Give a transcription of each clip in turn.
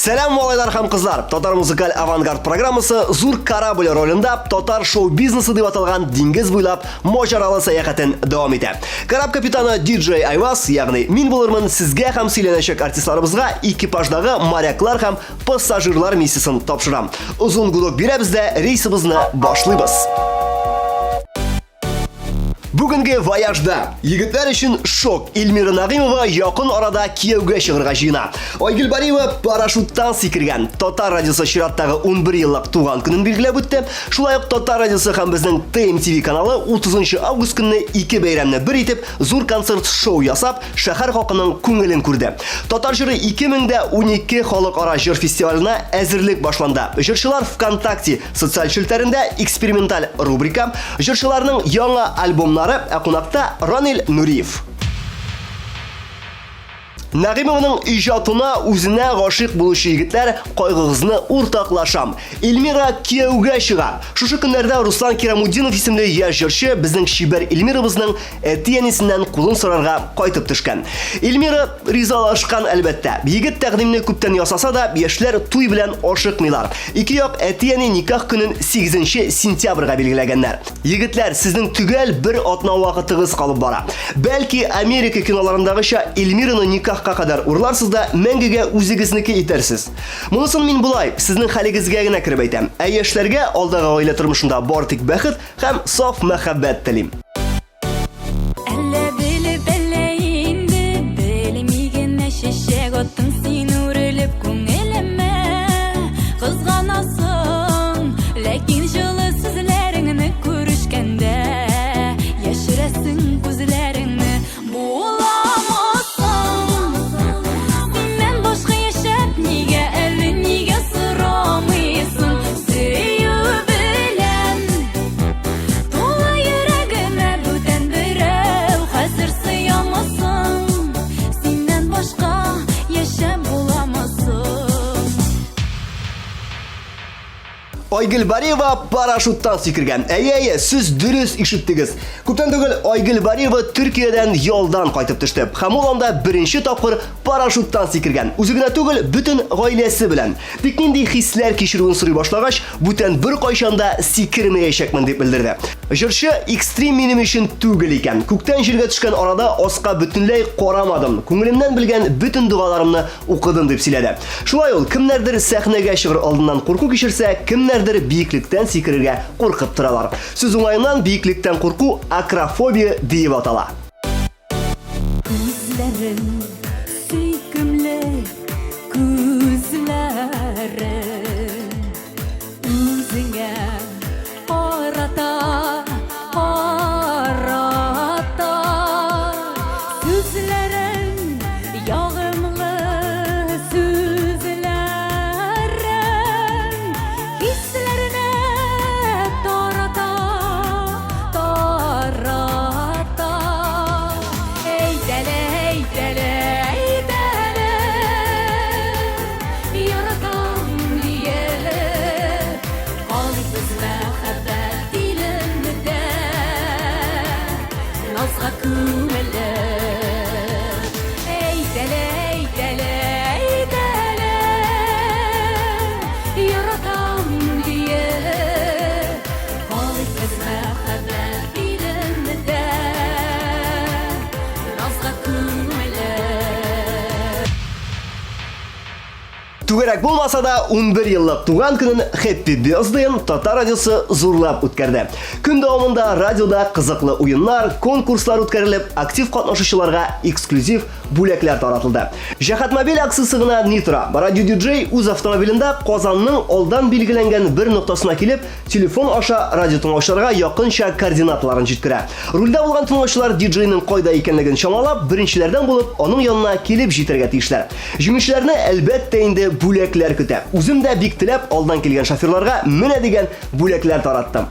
Сәлам, малайлар һәм кызлар! Татар музыкаль авангард программасы зур корабль ролендә татар шоу-бизнесы дип аталган диңгез буйлап маҗаралы сәяхәтен дәвам итә. Кораб капитаны DJ Айваз, ягъни мин булырмын, сезгә һәм сөйләнәчәк артистларыбызга экипаждагы моряклар һәм пассажирлар миссиясен тапшырам. Озын гудок бирәбез дә рейсыбызны башлыйбыз. Бүгенге вояжда егетләр өчен шок. Эльмира Нагыймова якын арада кияүгә чыгарга җыена. Айгөл Бариева парашюттан сикергән. Татар радиосы чираттагы 11 еллык туган көнен билгеләп үтте. Шулай ук Татар радиосы һәм безнең ТМТВ каналы 30 август көнне ике бәйрәмне бер итеп зур концерт-шоу ясап, шәһәр халкының күңелен күрде. Татар җыры 2012 халыкара җыр фестиваленә әзерлек башланды. Җырчылар ВКонтакте социаль челтәрендә эксперименталь рубрика, җырчыларның яңа альбомнары, ә кунакта Ранил Нуриев. Нәгыймованың иҗатына үзенә гашыйк булучы егетләр кайгыгызны уртаклашам. Эльмира кияүгә чыга. Шушы көннәрдә Руслан Кирамутдинов исемле яшь җырчы безнең чибәр Эльмирабызның әти-әнисеннән кулын сорарга кайтып төшкән. Эльмира ризалашкан, әлбәттә. Егет тәкъдимне күптән ясаса да, яшьләр туй белән ашыкмыйлар. Ике як әти-әни никах көнен 8 сентябрьгә билгеләгәннәр. Егетләр, сезнең төгәл бер атна вакытыгыз калып бара. Бәлки, Америка киноларындагыча Эльмираны никахка кадәр урларсыз да, мәңгегә үзегезнеке итәрсез. Монысын мин болай, сезнең хәлегезгә генә кереп әйтәм. Ә яшьләргә алдагы гаилә тормышында бары тик бәхет һәм саф мәхәббәт телим. Әллә белеп, әллә инде белми генә чәчәк аттың син үрелеп күңелемә. Кызганасың, ләкин җылы сүзләреңне күрешкәндә яшерәсең күзләреңне. Буламы соң синнән башка яшәп, нигә әле нигә сорамыйсың? Сөю белән Тулы йөрәгемә бүтән берәү хәзер сыямы соң? Синнән башка яшәп буламы соң? Айгөл Бариева парашюттан сикергән. Әйе, әйе, сез дөрес ишеттегез. Күптән түгел Айгөл Бариева Төркиядән ялдан кайтып төште. Һәм ул анда беренче тапкыр парашюттан сикергән. Үзе генә түгел, бөтен гаиләсе белән. Тик нинди хисләр кичерүен сорый башлагач, бүтән беркайчан да сикермәячәкмен дип белдерде. Җырчы экстрим минем өчен түгел икән. Күктән җиргә төшкән арада аска бөтенләй карамадым. Күңелемнән белгән бөтен догаларымны укыдым дип сөйләде. Шулай ул, кемнәрдер сәхнәгә чыгыр алдыннан курку кичерсә, кемнәрдер биеклектән сикерергә куркып торалар. Сүз уңаеннан, биеклектән курку акрофобия диеп атала. Күзләрең сөйкемле күзләрең Үзеңә карата, карата Сүзләрең ягымлы сүзләрең Хисләрне тарата, тарата. Әйт әле, әйт әле, әйт әле, яратам диеп, калыйк без мәхәббәт илендә, назга күмелеп. Әйт әле, әйт әле, әйт әле, яратам диеп, калыйк без мәхәббәт илендә, назга күмелеп. Түгәрәк булмаса да, 11 еллык туган көнен Happy Birthday-ын Татар радиосы зурлап үткәрде. Көн дәвамында радиода кызыклы уеннар, конкурслар үткәрелеп, актив катнашучыларга эксклюзив бүләкләр таратылды. Җәһәт мобиль акциясе гына ни тора? Радио-диджей үз автомобилендә Казанның алдан билгеләнгән бер ноктасына килеп, Телефон аша радиотыңлаучыларга якынча координаталарын җиткерә. Рульдә булган тыңлаучылар диджейның кайда икәнлеген чамалап, беренчеләрдән булып аның янына килеп җитәргә тиешләр. Җиңүчеләрне, әлбәттә инде, бүләкләр көтә. Үзем дә бик теләп алдан килгән шоферларга менә дигән бүләкләр тараттым.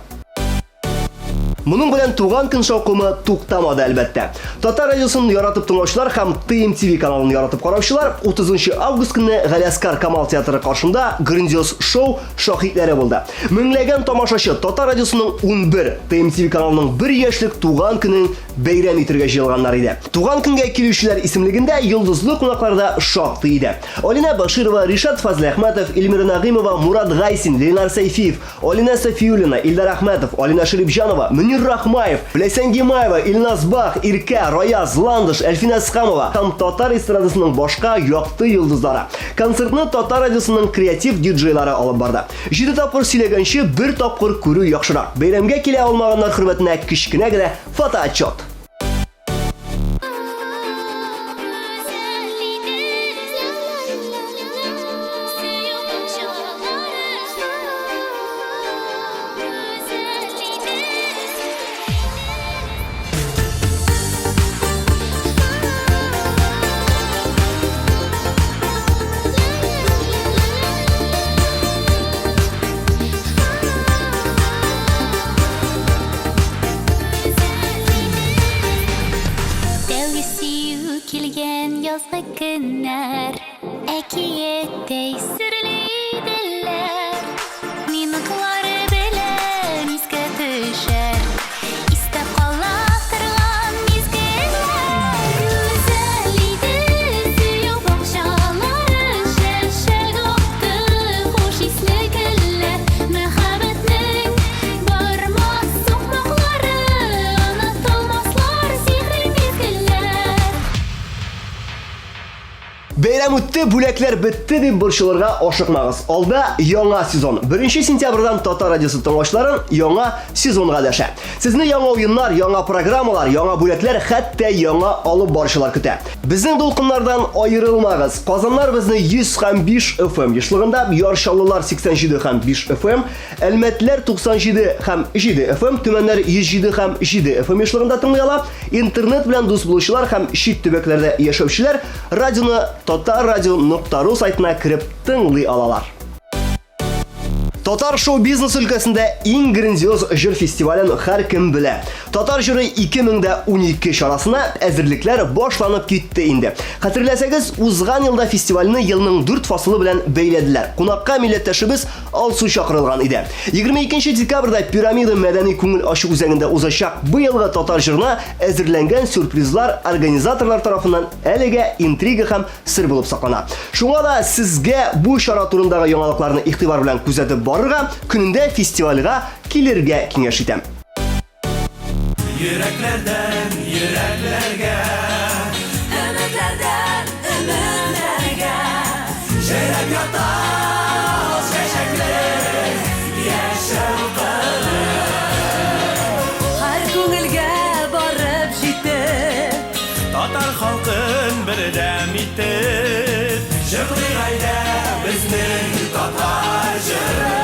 Моның белән туган көн шаукымы туктамады, әлбәттә. Татар радиосын яратып тыңлаучылар һәм ТМТВ каналын яратып караучылар 30 август көнне Галиәскар Камал театры каршында грандиоз шоу шаһитләре булды. Меңләгән тамашачы Татар радиосының 11, ТМТВ каналының 1 яшьлек туган көнен бәйрәм итергә җыелганнар иде. Туган көнгә килүчеләр исемлегендә йолдызлы кунаклар да шактый иде. Алинә Баширова, Ришат Фазлыәхмәтов, Эльмира Нәгыймова, Мурат Гайсин, Ленар Сәйфиев, Алинә Сафиуллина, Илдар Әхмәтов, Алинә Шәрипҗанова, Мөнир Рахмаев, Ләйсән Гимаева, Илназ Бах, Иркә, Раяз, Ландыш, Әлфинә Әсхәмова һәм татар эстрадасының башка якты йолдызлары. Концертны Татар радиосының креатив диджейлары алып барды. Җиде тапкыр сөйләгәнче, бер тапкыр күрү яхшырак. Бәйрәмгә килә алмаганнар хөрмәтенә кечкенә генә фотоотчет. Тәүге сөю килгән язгы көннәр Әкияттәй серле иделәр Минутлары белән искә төшәр Истә кала торган мизгелләр Гүзәл иде сөю бакчалары Чәчәк атты хуш исле гөлләр Мәхәббәтнең бармас сукмаклары Онытылмаслар сихри мизгелләр. Бәйрәм үтте, бүләкләр бетте дип борчылырга ашыкмагыз. Алда яңа сезон. 1 сентябрьдән Татар радиосы тыңлаучыларын яңа сезонга дәшә. Сезне яңа уеннар, яңа программалар, яңа бүләкләр, хәтта яңа алып баручылар көтә. Безнең дулкыннардан аерылмагыз. Казаннар безне 100 һәм 5 FM ешлыгында, Яр Чаллылар 87 һәм 5 FM, Әлмәтләр 97 һәм 7 FM, Төмәннәр 107 һәм 7 FM ешлыгында тыңлый ала. Интернет белән дус булучылар һәм чит төбәкләрдә яшәүчеләр радионы татаррадио.ру сайтына кереп тыңлый алалар. Татар шоу-бизнес өлкәсендә иң грандиоз җыр фестивален һәркем белә. Татар җыры 2012 чарасына әзерлекләр башланып китте инде. Хәтерләсәгез, узган елда фестивальне елның дүрт фасылы белән бәйләделәр. Кунакка милләттәшебез Алсу чакырылган иде. 22 декабрьдә Пирамида мәдәни күңел ачу үзәгендә узачак быелгы татар җырына әзерләнгән сюрпризлар организаторлар тарафыннан әлегә интрига һәм сер булып саклана. Шуңа да сезгә бу чара турындагы яңалыкларны игътибар белән күзәтеп барырга, көнендә фестивальгә килергә киңәш итәм. Йөрәкләрдән йөрәкләргә Өметләрдән өметләргә Җәйрәп ята чәчәкле яшәү кыры. Һәр күңелгә барып җитеп Татар халкын бердәм итеп Җырлыйк әйдә безнең татар җырын.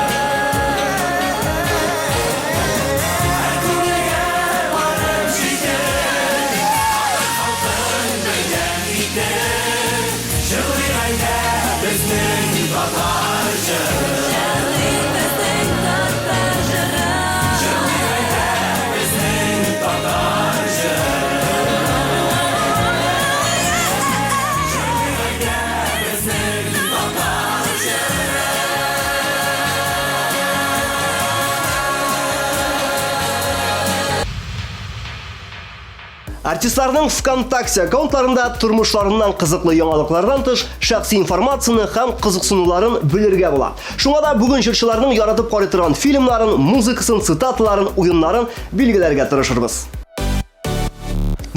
Артистларның ВКонтакте аккаунтларында тормышларыннан кызыклы яңалыклардан тыш, шәхси информацияне һәм кызыксынуларын белергә була. Шуңа да бүген җырчыларның яратып карый торган фильмнарын, музыкасын, цитаталарын, уеннарын билгеләргә тырышырбыз.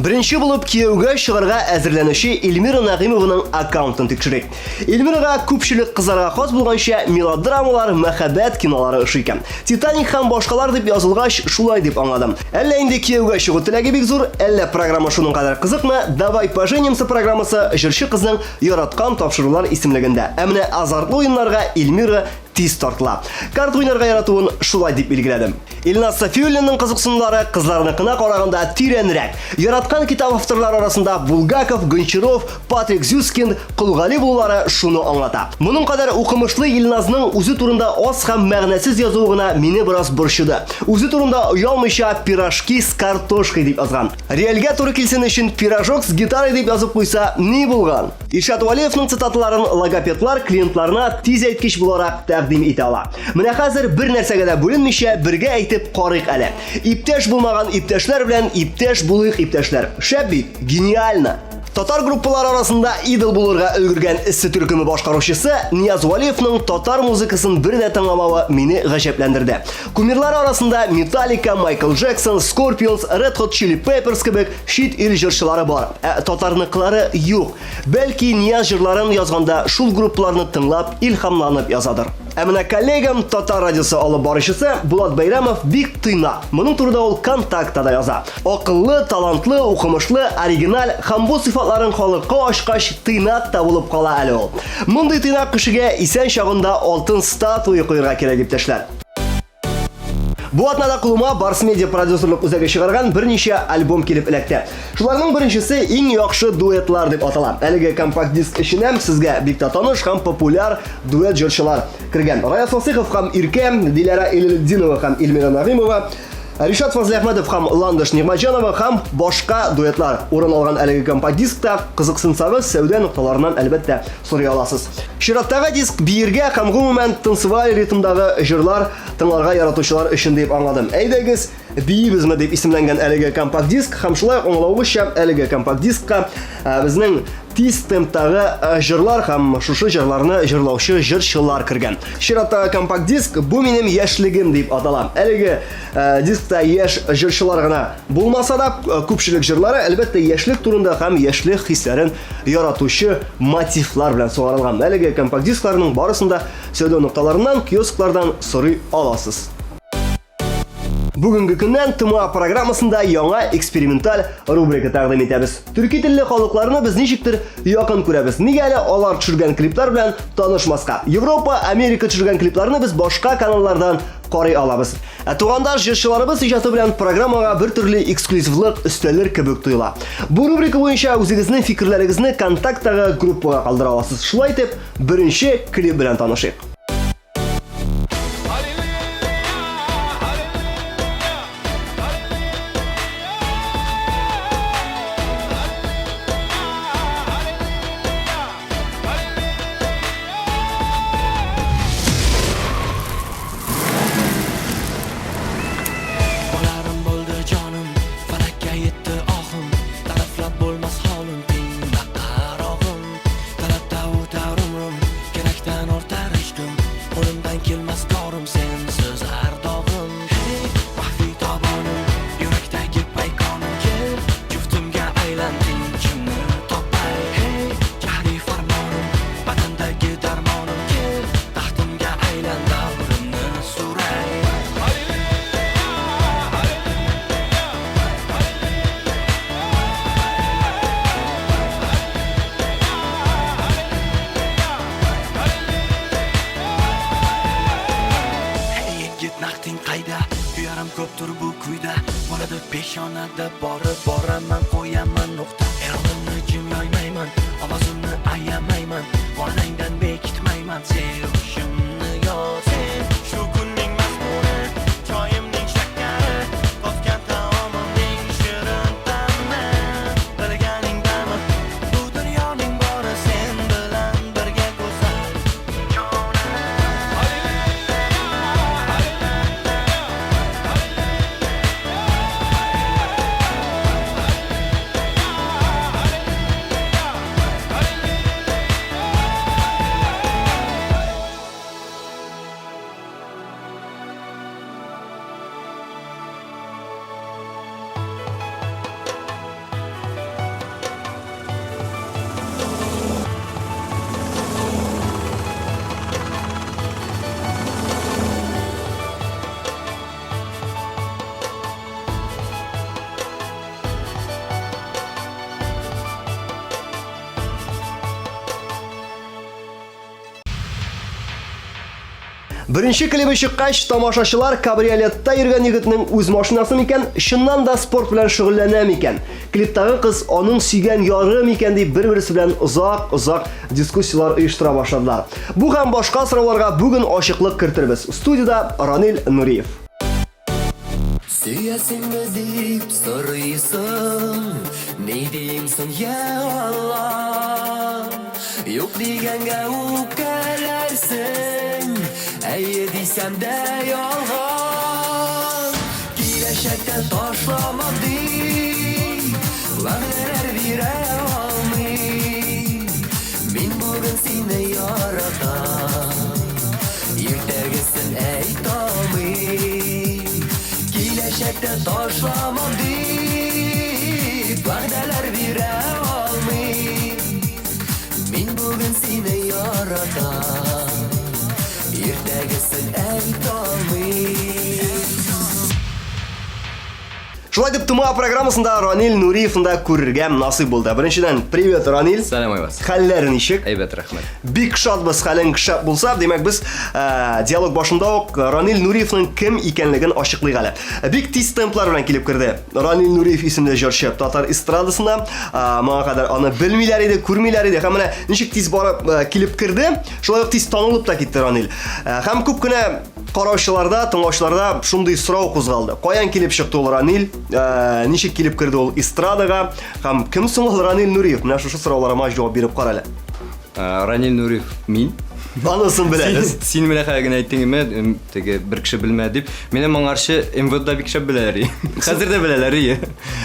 Беренче булып кияүгә чыгарга әзерләнүче Эльмира Нәгыймованың аккаунтын тикшерик. Эльмирага күпчелек кызларга хас булганча мелодрамалар, мәхәббәт кинолары ошый икән. Титаник һәм башкалар дип язылгач, шулай дип аңладым. Әллә инде кияүгә чыгу теләге бик зур, әллә программа шуның кадәр кызыкмы? Давай поженимся программасы җырчы кызның яраткан тапшырулар исемлегендә. Ә менә азартлы уеннарга Эльмира тиз тартыла. Карта уйнарга яратуын шулай дип билгеләдем. Илназ Сафиуллинның кызыксынулары кызларныкына караганда тирәнрәк. Яраткан китап авторлары арасында Булгаков, Гончаров, Патрик Зюскинд, Колгали булулары шуны аңлата. Моның кадәр укымышлы Илназның үзе турында аз һәм мәгънәсез язуы гына мине бераз борчыды. Үзе турында оялмыйча пирожки с картошкой дип язган. Реальгә туры килсен өчен пирожок с гитарой дип язып куйса, ни булган? Илшат Вәлиевның цитаталарын логопедлар клиентларына тиз әйткеч буларак тәкъдим тәкъдим итә ала. Менә хәзер бер нәрсәгә дә бүленмичә бергә әйтеп карыйк әле. Иптәш булмаган иптәшләр белән иптәш булыйк, иптәшләр. Шәп бит, гениально! Татар группалары арасында идол булырга өлгергән Эссе төркеме башкаручысы Нияз Валиевның татар музыкасын бер дә тыңламавы мине гаҗәпләндерде. Кумирлары арасында Metallica, Майкл Джексон, Scorpions, Red Hot Chili Peppers кебек чит ил җырчылары бар, ә татарныкылары юк. Бәлки Нияз җырларын язганда шул группаларны тыңлап, илһамланып язадыр. Ә менә коллегам, Татар радиосы алып баручысы Булат Бәйрәмов бик тыйнак. Моның турында ул Контактта да яза. Акыллы, талантлы, укымышлы, оригиналь һәм бу сыйфатларын халыкка ачкач, тыйнак та булып кала әле ул. Мондый тыйнак кешегә исән чагында алтын статуя куерга кирәк, иптәшләр. Бу атнада кулыма Барс Медиа продюсерлык үзәге чыгарган берничә альбом килеп эләкте. Шуларның беренчесе Иң яхшы дуэтлар дип атала. Әлеге компакт-диск эченә сезгә бик тә таныш һәм популяр дуэт җырчылар кергән. Раяз Фасыйхов һәм Иркә, Диләрә Илелетдинова һәм Эльмира Нагыймова, Ришат Фазлиәхмәтов һәм Ландыш Нигъмәтҗанова һәм башка дуэтлар урын алган әлеге компакт-дискта кызыксынсагыз, сәүдә нокталарыннан әлбәттә сорый аласыз. Чираттагы диск биергә һәм гомумән танцеваль ритмдагы җырлар тыңларга яратучылар өчен дип аңладым. Әйдәгез, биибезме дип исемләнгән әлеге компакт-диск һәм шулай ук аңлавыгызча әлеге компакт-дискка безнең тиз темптагы җырлар һәм шушы җырларны җырлаучы җырчылар кергән. Чираттагы компакт-диск Бу минем яшьлегем дип атала. Әлеге дискта яшь җырчылар гына булмаса да, күпчелек җырлары әлбәттә яшьлек турында һәм яшьлек хисләрен яратучы мотивлар белән сугарылган. Әлеге компакт-дискларның барысын да сәүдә нокталарыннан, киосклардан сорый аласыз. Бүгенге көннән ТМА программасында яңа эксперименталь рубрика тәкъдим итәбез. Төрки телле халыкларны без ничектер якын күрәбез. Нигә әле алар төшергән клиплар белән танышмаска? Европа, Америка төшергән клипларны без башка каналлардан карый алабыз. Ә тугандаш җырчыларыбыз иҗаты белән программага бер төрле эксклюзивлык өстәлер кебек тоела. Бу рубрика буенча үзегезнең фикерләрегезне контакттагы группага калдыра аласыз. Шулай итеп, беренче клип белән танышыйк. Bolarim bo'ldi jonim, falakka yetdi ohim, Ta'riflab bo'lmas holim, tingla qarog'im. Talabda o'tar umrim, kerakdan ortar ishqim, Qo'limdan kelmas korim, sensiz ardog'im. Hey, maxfiy tobonim, yurakdagi paykonim, Kel, juftimga aylan, tinchimni topay. Hey, jahli farmonim, badandagi darmonim, Kel, taxtimga aylan, davrimni suray. Hey yigit, naqding qayda? Kuyarim ko'pdir bu kuyda. Bo'ladi peshonada borib boraman, qo'yaman nuqta. Eronimni jim yoymayman, ovozimni ayamayman, Volangdan bekitmayman, sevishimni yoz. Sen shu kunning mazmuni, choyimning shakari, totgan taomimning shirin ta'mi. Bilganingdami, bu dunyoning bori sen bilan birga go'zal jonim. Беренче клибы чыккач, тамашачылар кабриолетта йөргән егетнең үз машинасы микән, чыннан да спорт белән шөгыльләнә микән, клиптагы кыз аның сөйгән яры микән дип бер-берсе белән озак-озак дискуссияләр оештыра башладылар. Бу һәм башка сорауларга бүген ачыклык кертербез. Студиядә Ранил Нуриев. Сөясеңме дип сорыйсың, ни дим соң, я Алла? Юк дигәнгә үпкәләрсең, Әйе дисәм дә ялган. Киләчәктә ташламам дип, вәгъдәләр бирә алмыйм. Мин бүген сине яратам, иртәгесен әйтә алмыйм. Киләчәктә ташламам дип, вәгъдәләр бирә алмыйм. Мин бүген сине яратам, иртәгесен әйтә алмыйм. Шулай дип Тума программасында Ранил Нуриевны да күрергә насыйп булды. Беренчедән, привет, Ранил. Сәлам, Айваз. Хәлләр ничек? Әйбәт, рәхмәт. Бик шатбыз, хәлең шәп булса, димәк без э, диалог башында ук Ранил Нуриевның кем икәнлеген ачыклыйк әле. Бик тиз темплар белән килеп керде. Ранил Нуриев исемле җырчы татар эстрадасына моңа кадәр аны белмиләр иде, күрмиләр иде. Һәм менә ничек тиз барып килеп керде, шулай ук тиз танылып та китте Ранил. Һәм күп кенә караучыларда, тыңлаучыларда шундый сорау кузгалды. Каян килеп чыкты ул Ранил? Ничек килеп керде ул эстрадага? Һәм кем соң ул Ранил Нуриев? Менә шушы сорауларыма җавап биреп кара әле. Ранил Нуриев мин. Анысын беләбез. Син менә хәзер генә әйттең, теге бер кеше белмәде дип. Мине моңарчы МВДда бик шәп беләләр. Хәзер дә беләләр.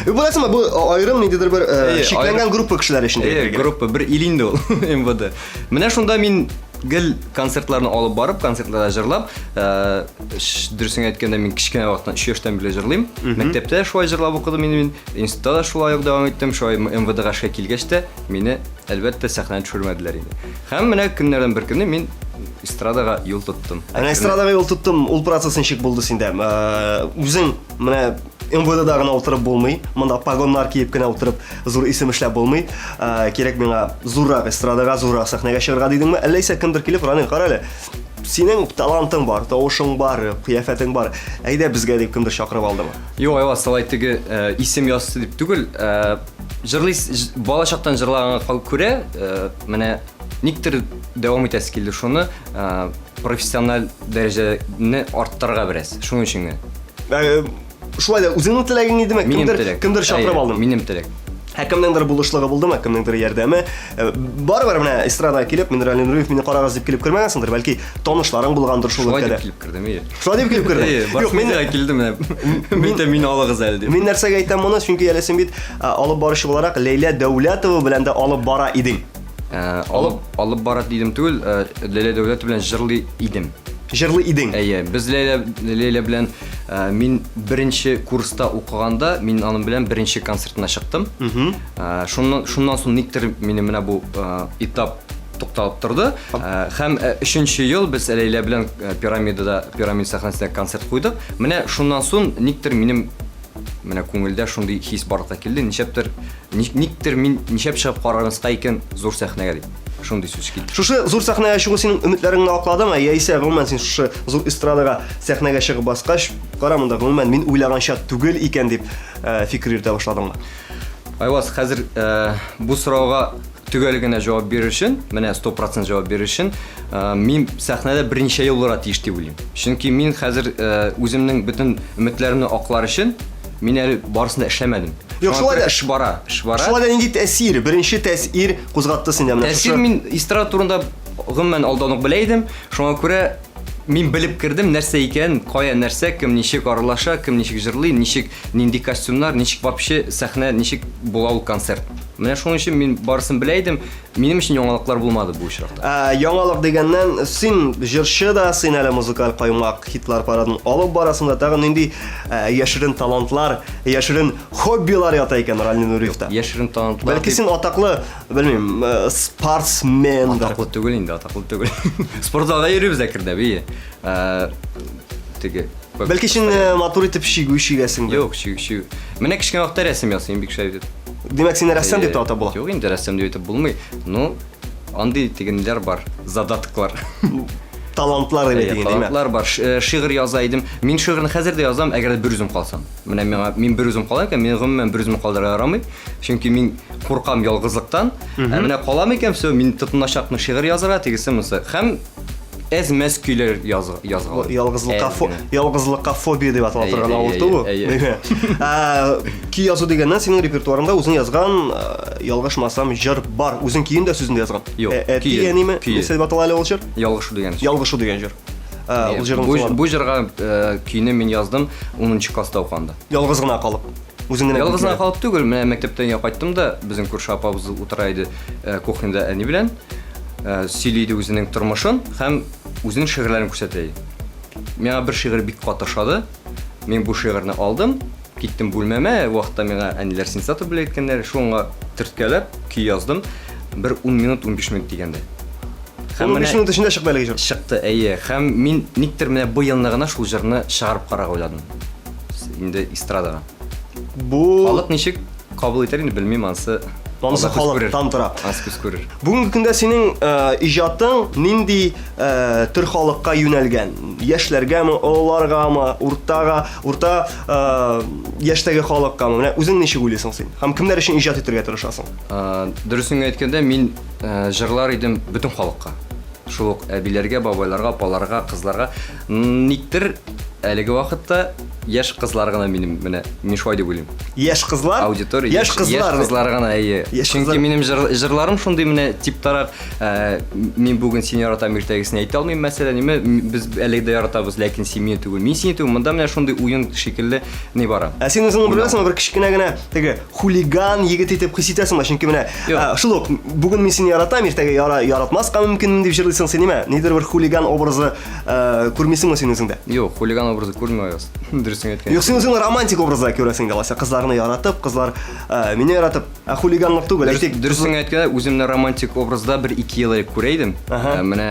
Беләсеңме, бу аерым ниндидер бер чикләнгән группа кешеләр өчен. Әйе, группа бер ил инде ул МВД. Менә шунда мин гел концертларны алып барып, концертларда җырлап, дөресен әйткәндә, мин кечкенә вакыттан 3 яшьтән бирле җырлыйм. Мәктәптә шулай җырлап укыдым инде мин, институтта да шулай ук дәвам иттем. Шулай МВДга эшкә килгәч тә, мине, әлбәттә, сәхнәдән төшермәделәр инде. Һәм менә көннәрдән бер көнне мин эстрадага юл тоттым. Әнә эстрадага юл тоттым, ул процесс ничек булды синдә? Э, үзең менә МВДда гына утырып булмый, монда погоннар киеп кенә утырып зур исем эшләп булмый. Э, кирәк миңа зуррак эстрадага, зуррак сәхнәгә чыгарга дидеңме? Әллә исә кемдер килеп, Ранил, кара әле, синең талантың бар, тавышың бар, кыяфәтең бар. Әйдә безгә дип кемдер чакырып алдымы? Юк, Айваз, алай теге э, исем язсы дип түгел, Җырлый, бала чактан җырлаганга күрә, э, менә никтер дәвам итәсе килде шуны, э, профессиональ дәрәҗәне арттырырга бераз. Шуның өчен генә. Э, шулай да үзеңнең теләгең идеме? Кемдер, кемдер чакырып алды. Минем теләк. Ә кемнеңдер булышлыгы булдымы, кемнеңдер ярдәме? Барыбер менә эстрадага килеп, мин Ралин Нуриев, мине карагыз дип килеп кермәгәнсеңдер, бәлки танышларың булгандыр шул өлкәдә. Шулай дип килеп кердем, ие. Шулай дип килеп кердең? Әйе, Юк, мин килдем менә. Мин дә мине алыгыз әле дип. Мин нәрсәгә әйтәм моны? Чөнки әле син бит алып баручы буларак Ләйлә Дәүләтова белән дә алып бара идең. Алып алып бара дидем түгел, Ләйлә Дәүләтова белән җырлый идем. Җырлый идең. Әйе, без Ләйлә Ләйлә белән мин беренче курста укыганда, мин аның белән беренче концертына чыктым. Шуннан шуннан соң никтер минем менә бу этап тукталып торды. Э, һәм э, өченче ел без Ләйлә белән э, пирамидада, пирамид сәхнәсендә концерт куйдык. Менә шуннан соң никтер минем менә күңелдә шундый хис барлыкка килде. Ничәптер, никтер мин ничәп чыгып карармаска икән зур сәхнәгә дип. Шундый сүз килде. Шушы зур сәхнәгә чыгу синең өметләреңне акладымы? Яисә гомумән син шушы зур эстрадага сәхнәгә чыгып баскач, кара монда гомумән мин уйлаганча түгел икән дип фикер йөртә башладыңмы? Айваз, хәзер бу сорауга Төгәл генә җавап бирер өчен, менә 100% җавап бирер өчен, э, мин сәхнәдә берничә ел булырга тиеш дип уйлыйм. Чөнки мин хәзер э, үземнең бөтен өметләремне аклар өчен мин әле барысын да эшләмәдем. Юк, шулай да эш бара, эш бара. Шулай да нинди тәэсир, беренче тәэсир кузгатты синдә менә Тәэсир мин эстрада турында гомумән алдан ук белә идем. Шуңа күрә мин белеп кердем нәрсә икән, кая нәрсә, кем ничек аралаша, кем ничек җырлый, ничек нинди костюмнар, ничек вообще сәхнә, ничек була ул концерт. Менә шуның өчен мин барысын белә идем. Минем өчен яңалыклар булмады бу очракта. Ә, яңалык дигәннән, син җырчы да, син әле музыкаль каймак хитлар парадын алып барасың да, тагын нинди ә, яшерен талантлар, яшерен хоббилар ята икән Рални Нуриевта? Яшерен талантлар. Бәлки син атаклы, белмим, э, спортсмен. Атаклы түгел инде, атаклы түгел. Спортзалга йөрибез әкренләп, ие. Ә, теге Бәлки син э, матур итеп чигү чигәсеңдер. Юк, чигү, чигү. Менә кечкенә вакытта рәсем ясыйм бик шәп итеп. Димәк, сине рәссам дип тә атап була. Юк инде рәссам дип әйтеп булмый. Ну, андый тегеннәр бар, задатклар. Талантлар дип әйтик, димәк. Талантлар бар. Э, шигырь яза идем. Мин шигырьне хәзер дә язам, әгәр дә бер үзем калсам. Менә миңа мин бер үзем калам икән, мин гомумән бер үземне калдырырга ярамый. Чөнки мин куркам ялгызлыктан. Ә менә калам икән, все, мин тотыначакмын шигырь язарга, тегесе монысы. Һәм Әз-мәз көйләр язгалый. Ялгызлыкка фо, ялгызлыкка фобия дип атала торган авырту бу. Көй язу дигәннән синең репертуарыңда үзең язган, ялгышмасам, җыр бар. Үзең көен дә сүзен дә язган. Юк. Әти әниме? Нәрсә дип атала әле ул җыр? Ялгышу дигән җыр. Ялгышу дигән җыр. Ул җырны Бу, тыңладым. бу җырга э, көйне мин яздым 10 класста укыганда. Ялгыз гына калып. Үзең генә Ялгыз гына күңелгә. калып түгел, менә мәктәптән өйгә кайттым да, безнең күрше апабыз утыра иде э, кухняда әни белән. Э, сөйли иде үзенең тормышын һәм үзенең шигырьләрен күрсәтә иде. Миңа бер шигырь бик каты ошады. Мин бу шигырьне алдым, киттем бүлмәмә, вакытта миңа әниләр сенсатор бүләк иткәннәр, шуңа төрткәләп көй яздым. Бер 10 минут, 15 минут дигәндә. Һәм 15 менә минут эчендә чыкты әлеге җыр. чыкты, әйе. Һәм мин никтер менә бу елны гына шул җырны чыгарып карарга уйладым. Инде эстрадага. Бу Халык ничек кабул итәр инде белмим, ансы. Анысы Алла күз күрер. халыктан тора. Ансы күз күрер. Бүгенге көндә синең э, иҗатың нинди э, төр халыкка юнәлгән? Яшьләргәме, олыларгамы, уртага, урта э, яшьтәге халыккамы? Менә үзең ничек уйлыйсың син? Һәм кемнәр өчен иҗат итәргә тырышасың? Э, Дөресен генә әйткәндә, мин э, җырлар идем бөтен халыкка. Шул ук әбиләргә, бабайларга, апаларга, кызларга. Никтер әлеге вакытта яшь кызлар гына минем менә мин шулай дип уйлыйм. Яшь кызлар? Аудитория яшь кызлар. Яшь кызлар гына, әйе. Яшь Чөнки кызлар. минем җыр, җырларым шундый менә типтарак, э, мин бүген сине яратам, иртәгесен әйтә алмыйм, мәсәлән, ниме, без әлеге дә яратабыз, ләкин син мине түгел, мин сине түгел. Монда менә шундый уен шикелле ни бара. Ә син үзеңне беләсеңме, бер кечкенә генә теге хулиган егет итеп хис итәсеңме? Чөнки менә Юк. ә, шул ук бүген мин сине яратам, иртәгә яра, яратмаска мөмкинмен дип җырлыйсың син, ниме? Нидер бер хулиган образы ә, күрмисеңме син үзеңдә? Юк, хулиган образы күрмим аяз. Дөресен әйткәндә. Юк, син үзеңне романтик образда күрәсең дә, алайса кызларны яратып, кызлар ә, мине яратып, ә хулиганлык түгел, Дөрес, әйтик. дөресен әйткәндә, үземне романтик образда бер ике ел элек күрә идем. Ага. Ә, Менә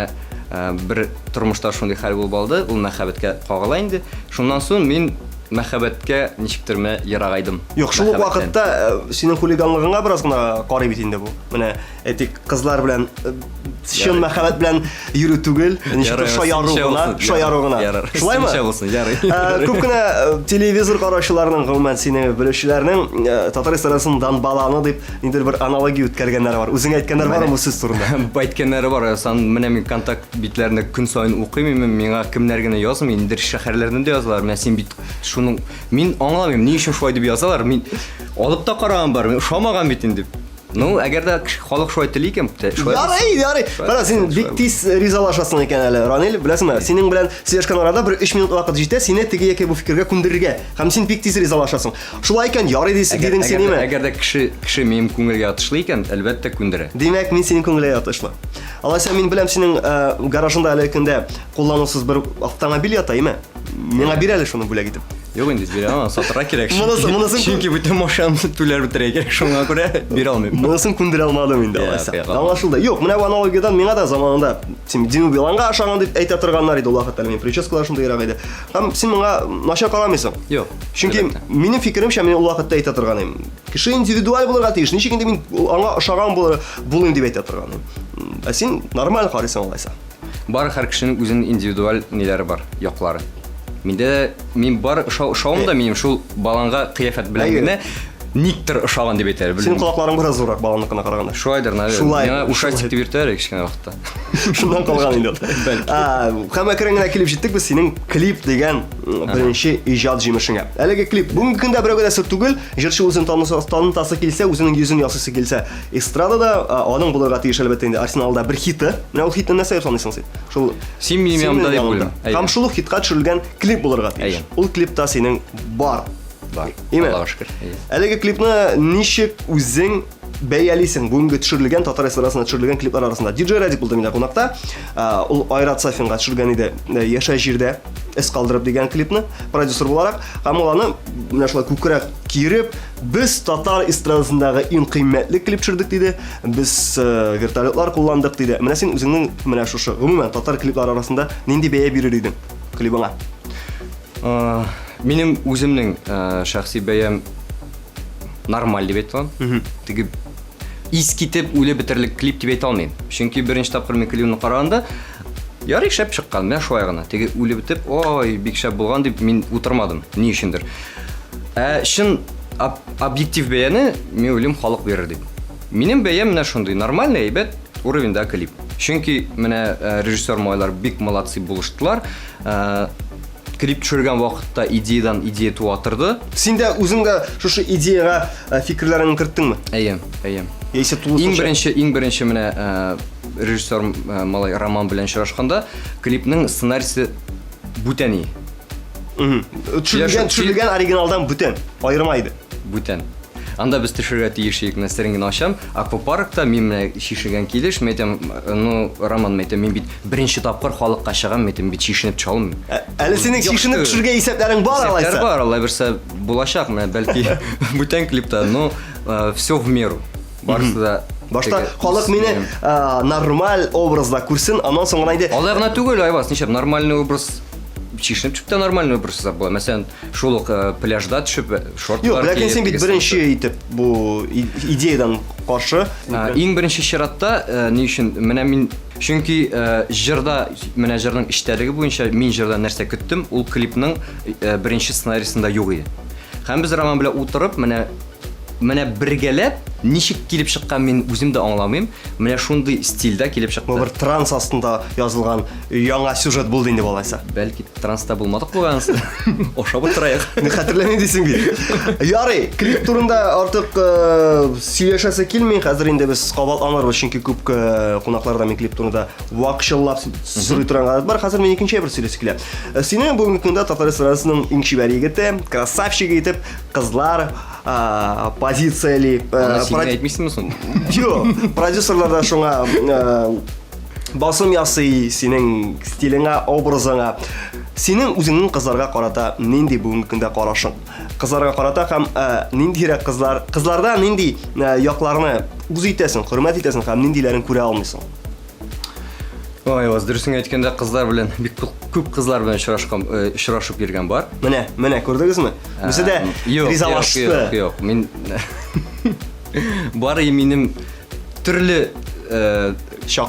ә, бер тормышта шундый хәл булып алды, ул мәхәббәткә кагыла инде. Шуннан соң мин мәхәббәткә ничектер менә ерагайдым. Юк, шул ук Мәхәббәттән. вакытта ә, синең хулиганлыгыңа бераз гына карый бит инде бу. Менә әйтик, кызлар белән э, чын Ярый. мәхәббәт белән йөрү түгел, ничектер Ярар, шаяру синчә гына, булсын, шаяру гына. ярар. Шулаймы? Синчә булсын, ярый. Ә, Күп кенә э, телевизор караучыларның, гомумән сине белүчеләрнең э, татар эстрадасының Донбаланы дип ниндидер бер аналогия үткәргәннәре бар. Үзең әйткәннәр бармы бу сүз турында? Әйткәннәре бар. Сан менә мин контакт битләрендә көн саен укыйм, мин миңа кемнәр генә язмый, ниндидер шәһәрләрдән дә язалар. Менә син бит шуның мин аңламыйм, ни өчен шулай дип язалар. Мин алып та караган бар, мин ошамаган бит инде. Ну, әгәр дә кеше- халык шулай тели икән, те- шулай булсын. Ярый, ярый. Шулай Кара, син булсын, бик шулай тиз ризалашасың икән әле, Ранил, беләсеңме? Синең белән сөйләшкән арада бер 3 минут вакыт җитә, сине теге яки бу фикергә күндерергә. Һәм син бик тиз ризалашасың. Шулай икән, ярый дис, Әгәр, дидең син, әгәр, дә- име? әгәр дә кеше кеше минем күңелгә ятышлы икән, әлбәттә күндерә. Димәк, мин синең күңелгә ятышлы. Алайса мин беләм синең э, гаражыңда әлеге көндә кулланусыз бер автомобиль ята, име? Миңа бир әле шуны бүләк итеп. Юк инде бирә алмам, сатырга кирәк. Монысын- Чөнки- монысын- Чөнки бүтән машинамны түләр бетерергә кирәк, шуңа күрә бирә алмыйм. Монысын күндерә алмадым инде Я, алайса. бирә алмадым. Аңлашылды. Юк, менә бу аналогиядан миңа да заманында син Дину Биланга ошаган дип әйтә торганнар иде ул вакытта әле минем прическалар шундыйрак иде. Һәм син моңа начар карамыйсың. Юк. Чөнки әлбәттә. минем фикеремчә, мин ул вакытта әйтә торган идем. Кеше индивидуаль булырга тиеш. Ничек инде мин аңа ошаган булыр, булыйм дип әйтә торган идем. Ә син нормаль карыйсың алайса. Бар һәр кешенең үзенең индивидуаль ниләре бар, яклары. Миндә дә мин бар ошау ошавым да минем шул баланга кыяфәт белән Әйе. генә никтер ошаган дип әйтәләр, Синең белмим. колакларың бераз зуррак баланыкына караганда. Шулайдыр, наверное. Шулай. Миңа ушастик Шулай. дип йөртәләр кечкенә вакытта. Шуннан калган инде ул. Бәлки. А, Һәм әкрен генә килеп җиттек без синең клип дигән м, беренче иҗат җимешеңә. Әлеге клип бүгенге көндә берәүгә дә сер түгел, җырчы үзен таныса- танытасы килсә, үзенең йөзен ясыйсы килсә, эстрадада а, аның булырга тиеш әлбәттә инде арсеналда бер хиты. Менә ул хитны нәрсә дип саныйсың син? Шул Син минем янымда дип уйлыйм. Әйе. Һәм шул ук хитка төшерелгән клип булырга тиеш. Әйе. Ул клипта синең бар. Бар. Име? Аллага шөкер. Әйе. Әлеге клипны ничек үзең бәялисең бүгенге төшерелгән татар эстрадасында төшерелгән клиплар арасында? DJ Радик булды миндә кунакта. Ә, Ул Айрат Сафинга төшергән иде э, Яшә җирдә эз калдырып дигән клипны продюсер буларак. Һәм ул аны менә шулай күкрәк киереп, без татар эстрадасындагы иң кыйммәтле клип төшердек диде. Без э, вертолетлар кулландык диде. Менә син үзеңнең менә шушы гомумән татар клиплары арасында нинди бәя бирер идең клибыңа? Ә, Минем үземнең ә, шәхси бәям нормаль дип әйтә алам. Теге ис китеп үлеп бетерлек клип дип әйтә алмыйм. Чөнки беренче тапкыр мин клибны караганда ярый шәп чыккан, менә шулай гына. Теге үлеп бетеп, ой, бик шәп булган дип мин утырмадым. Ни өчендер. Ә чын об- объектив бәяне мин уйлыйм халык бирер дип. Минем бәям менә шундый нормальный, әйбәт уровеньда клип. Чөнки менә э, режиссер малайлар бик молодцы булыштылар. Э, Клип төшергән вакытта идеядан идея туа торды. Син дә үзең дә шушы идеяга э, фикерләреңне керттеңме? Әйе, әйе. Яисә Иң тулысынча? беренче, иң беренче менә э, режиссер э, малай Роман белән очрашканда клипның сценарийсы бүтән и. Төшерелгән, төшерелгән оригиналдан бүтән, аерма иде. Бүтән. Анда без төшерергә тиеш идек, менә серен генә ачам. Аквапаркта мин менә чишенгән килеш, мин әйтәм, ну, Роман, мин әйтәм, мин бит беренче тапкыр халыкка чыгам, мин әйтәм, бит чишенеп төшә алмыйм. Ә, әле синең чишенеп төшергә исәпләрең бар алайса? Исәпләр бар, алай берсе булачак, менә бәлки бүтән клипта, но э, все в меру. Барысы да Башта халык мине э, нормаль образда күрсен, аннан соң гына инде Алай гына түгел, Айваз, нишләп нормальный образ чишенеп төшеп тә нормальный образ ясап була. Мәсәлән, шул ук э, пляжда төшеп, э, шортлар Юк, ләкин син бит беренче итеп бу идеядан каршы. Иң беренче чиратта, э, ни өчен менә мин чөнки җырда менә җырның эчтәлеге буенча мин җырда нәрсә көттем, ул клипның беренче сценарийсында юк иде. Һәм без Роман белән утырып, менә менә бергәләп ничек килеп чыккан мин үзем дә аңламыйм. Менә шундый стильдә килеп чыкты. Бу бер транс астында язылган яңа сюжет булды инде алайса. Бәлки транста булмадык бугай анысы. Ошап утырайык. Мин хәтерләмим дисең бит. Ярый, клип турында артык э, сөйләшәсе килми. Хәзер инде без кабатланырбыз, чөнки күп э, кунакларда мин клип турында вакчыллап сорый торган гадәт бар. Хәзер мин икенче бер сөйләсе килә. Э, сине бүгенге көндә татар эстрадасының иң чибәр егете, красавчигы итеп кызлар позицияли. Аны син әйтмисеңме соң? Юк, продюсерлар да шуңа басым ясый синең стилеңә, образыңа. Синең үзеңнең кызларга карата нинди бүгенге көндә карашың? Кызларга карата һәм ниндирәк кызлар, кызларда нинди якларны үз итәсең, хөрмәт итәсең һәм ниндиләрен күрә алмыйсың? Ой, Айваз, дөресен әйткәндә, кызлар белән бик күп кызлар белән очрашкан, э, очрашып йөргән бар. Менә, менә күрдегезме? Үзе дә ризалашты. Юк, юк, мин бар и минем төрле э,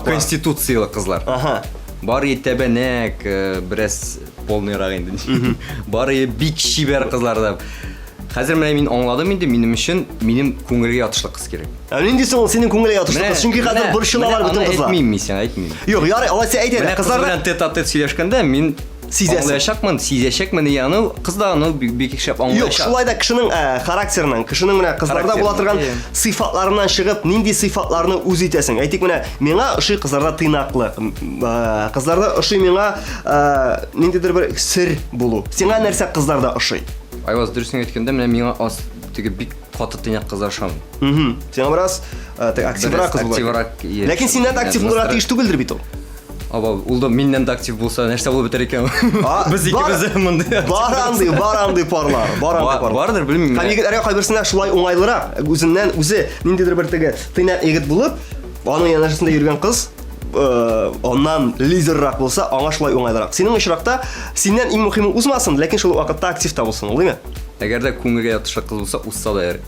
конституциялы кызлар. Ага. Бар и тәбәнәк, э, бераз полныйрак инде. Бар и бик чибәр кызлар да. Хәзер менә мин аңладым инде, минем өчен минем күңелгә ятышлы кыз кирәк. Ә нинди соң ул синең күңелгә ятышлы кыз? Чөнки хәзер борчылалар бөтен кызлар. Әйтмим мин сиңа, әйтмим. Юк, ярый, алайса әйт әле. Кызлар белән тет-а-тет сөйләшкәндә мин сизәсең. Аңлаячакмын, сизәчәкмен, и аны кыз да аны бик шәп аңлаячак. Юк, шулай да кешенең э, характерыннан, кешенең менә кызларда була торган сыйфатларыннан чыгып, нинди сыйфатларны үз итәсең? Әйтик, менә миңа ошый кызларда тыйнаклык, э, кызларда ошый миңа э, ниндидер бер сер булу. Сиңа нәрсә кызларда ошый? Айваз, дөресен әйткәндә, менә миңа аз теге бик каты тыйнак кызлар ошамый. Угу. Сиңа бераз э, теге активрак кыз булырга. Активрак. Ләкин синнән дә актив булырга тиеш түгелдер бит ул. Аба, ул да миннән дә актив булса, нәрсә булып бетәр икән? Без икебез дә мондый. Бар андый, бар андый парлар, бар андый парлар. Бардыр, белмим. Һәм егетләргә кайберсенә шулай уңайлырак, үзеннән үзе ниндидер бер теге тыйнак егет булып, аның янәшәсендә йөргән кыз э, аннан лидеррак булса, аңа шулай уңайлырак. Синең очракта синнән иң мөһиме узмасын, ләкин шул ук вакытта актив та булсын, ул димме? Әгәр дә күңелгә ятышлы кыз булса, узса да ярый.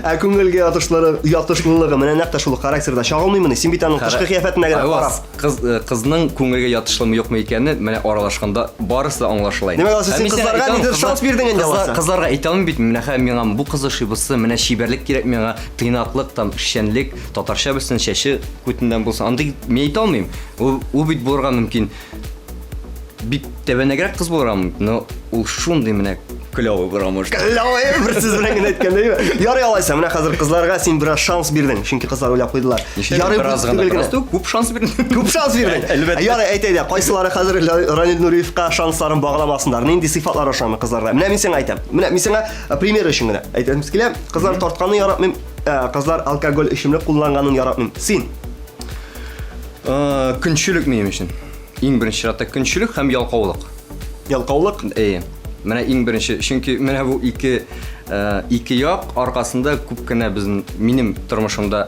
Ә күңелгә ятышлары, ятышлылыгы менә нәкъ тә шул характерда чагылмыймыни? Син бит аның тышкы кыяфәтенә генә карап. Кыз, э, кызның күңелгә ятышлымы юкмы икәне менә аралашканда барысы да аңлашыла инде. Димәк, алайса син кызларга нидер шанс бирдең инде алайса. Кызларга әйтә алмыйм бит, менә хәзер миңа бу кыз ошый, бусы, менә чибәрлек кирәк миңа, тыйнаклык, там, эшчәнлек, татарча белсен, чәче күтеннән булсын. Андый мин әйтә алмыйм. Ул, ул бит булырга мөмкин. Бик тәбәнәгрәк кыз булырга мөмкин, но ул шундый менә клевый булырга может. Клевый, бер сүз белән генә әйткәндә. Ярый алайса, менә хәзер кызларга син бераз шанс бирдең, чөнки кызлар уйлап куйдылар. Ярый бераз гына, бераз түгел, күп шанс бирдең. Күп шанс бирдең. Әлбәттә. Ярый, әйт әйдә, кайсылары хәзер Ранил Нуриевка шансларын багламасыннар? Нинди сыйфатлар ошамый кызларда? Менә мин сиңа әйтәм. Менә мин сиңа э, пример өчен генә әйтәм килә. Кызлар тартканны яратмыйм, э, кызлар алкоголь эчемлек кулланганын яратмыйм. Син э, көнчелек минем өчен. Иң беренче чиратта көнчелек һәм ялкаулык. Ялкаулык? Әйе. Менә иң беренче, чөнки менә бу ике э, ике як аркасында күп кенә безнең минем тормышымда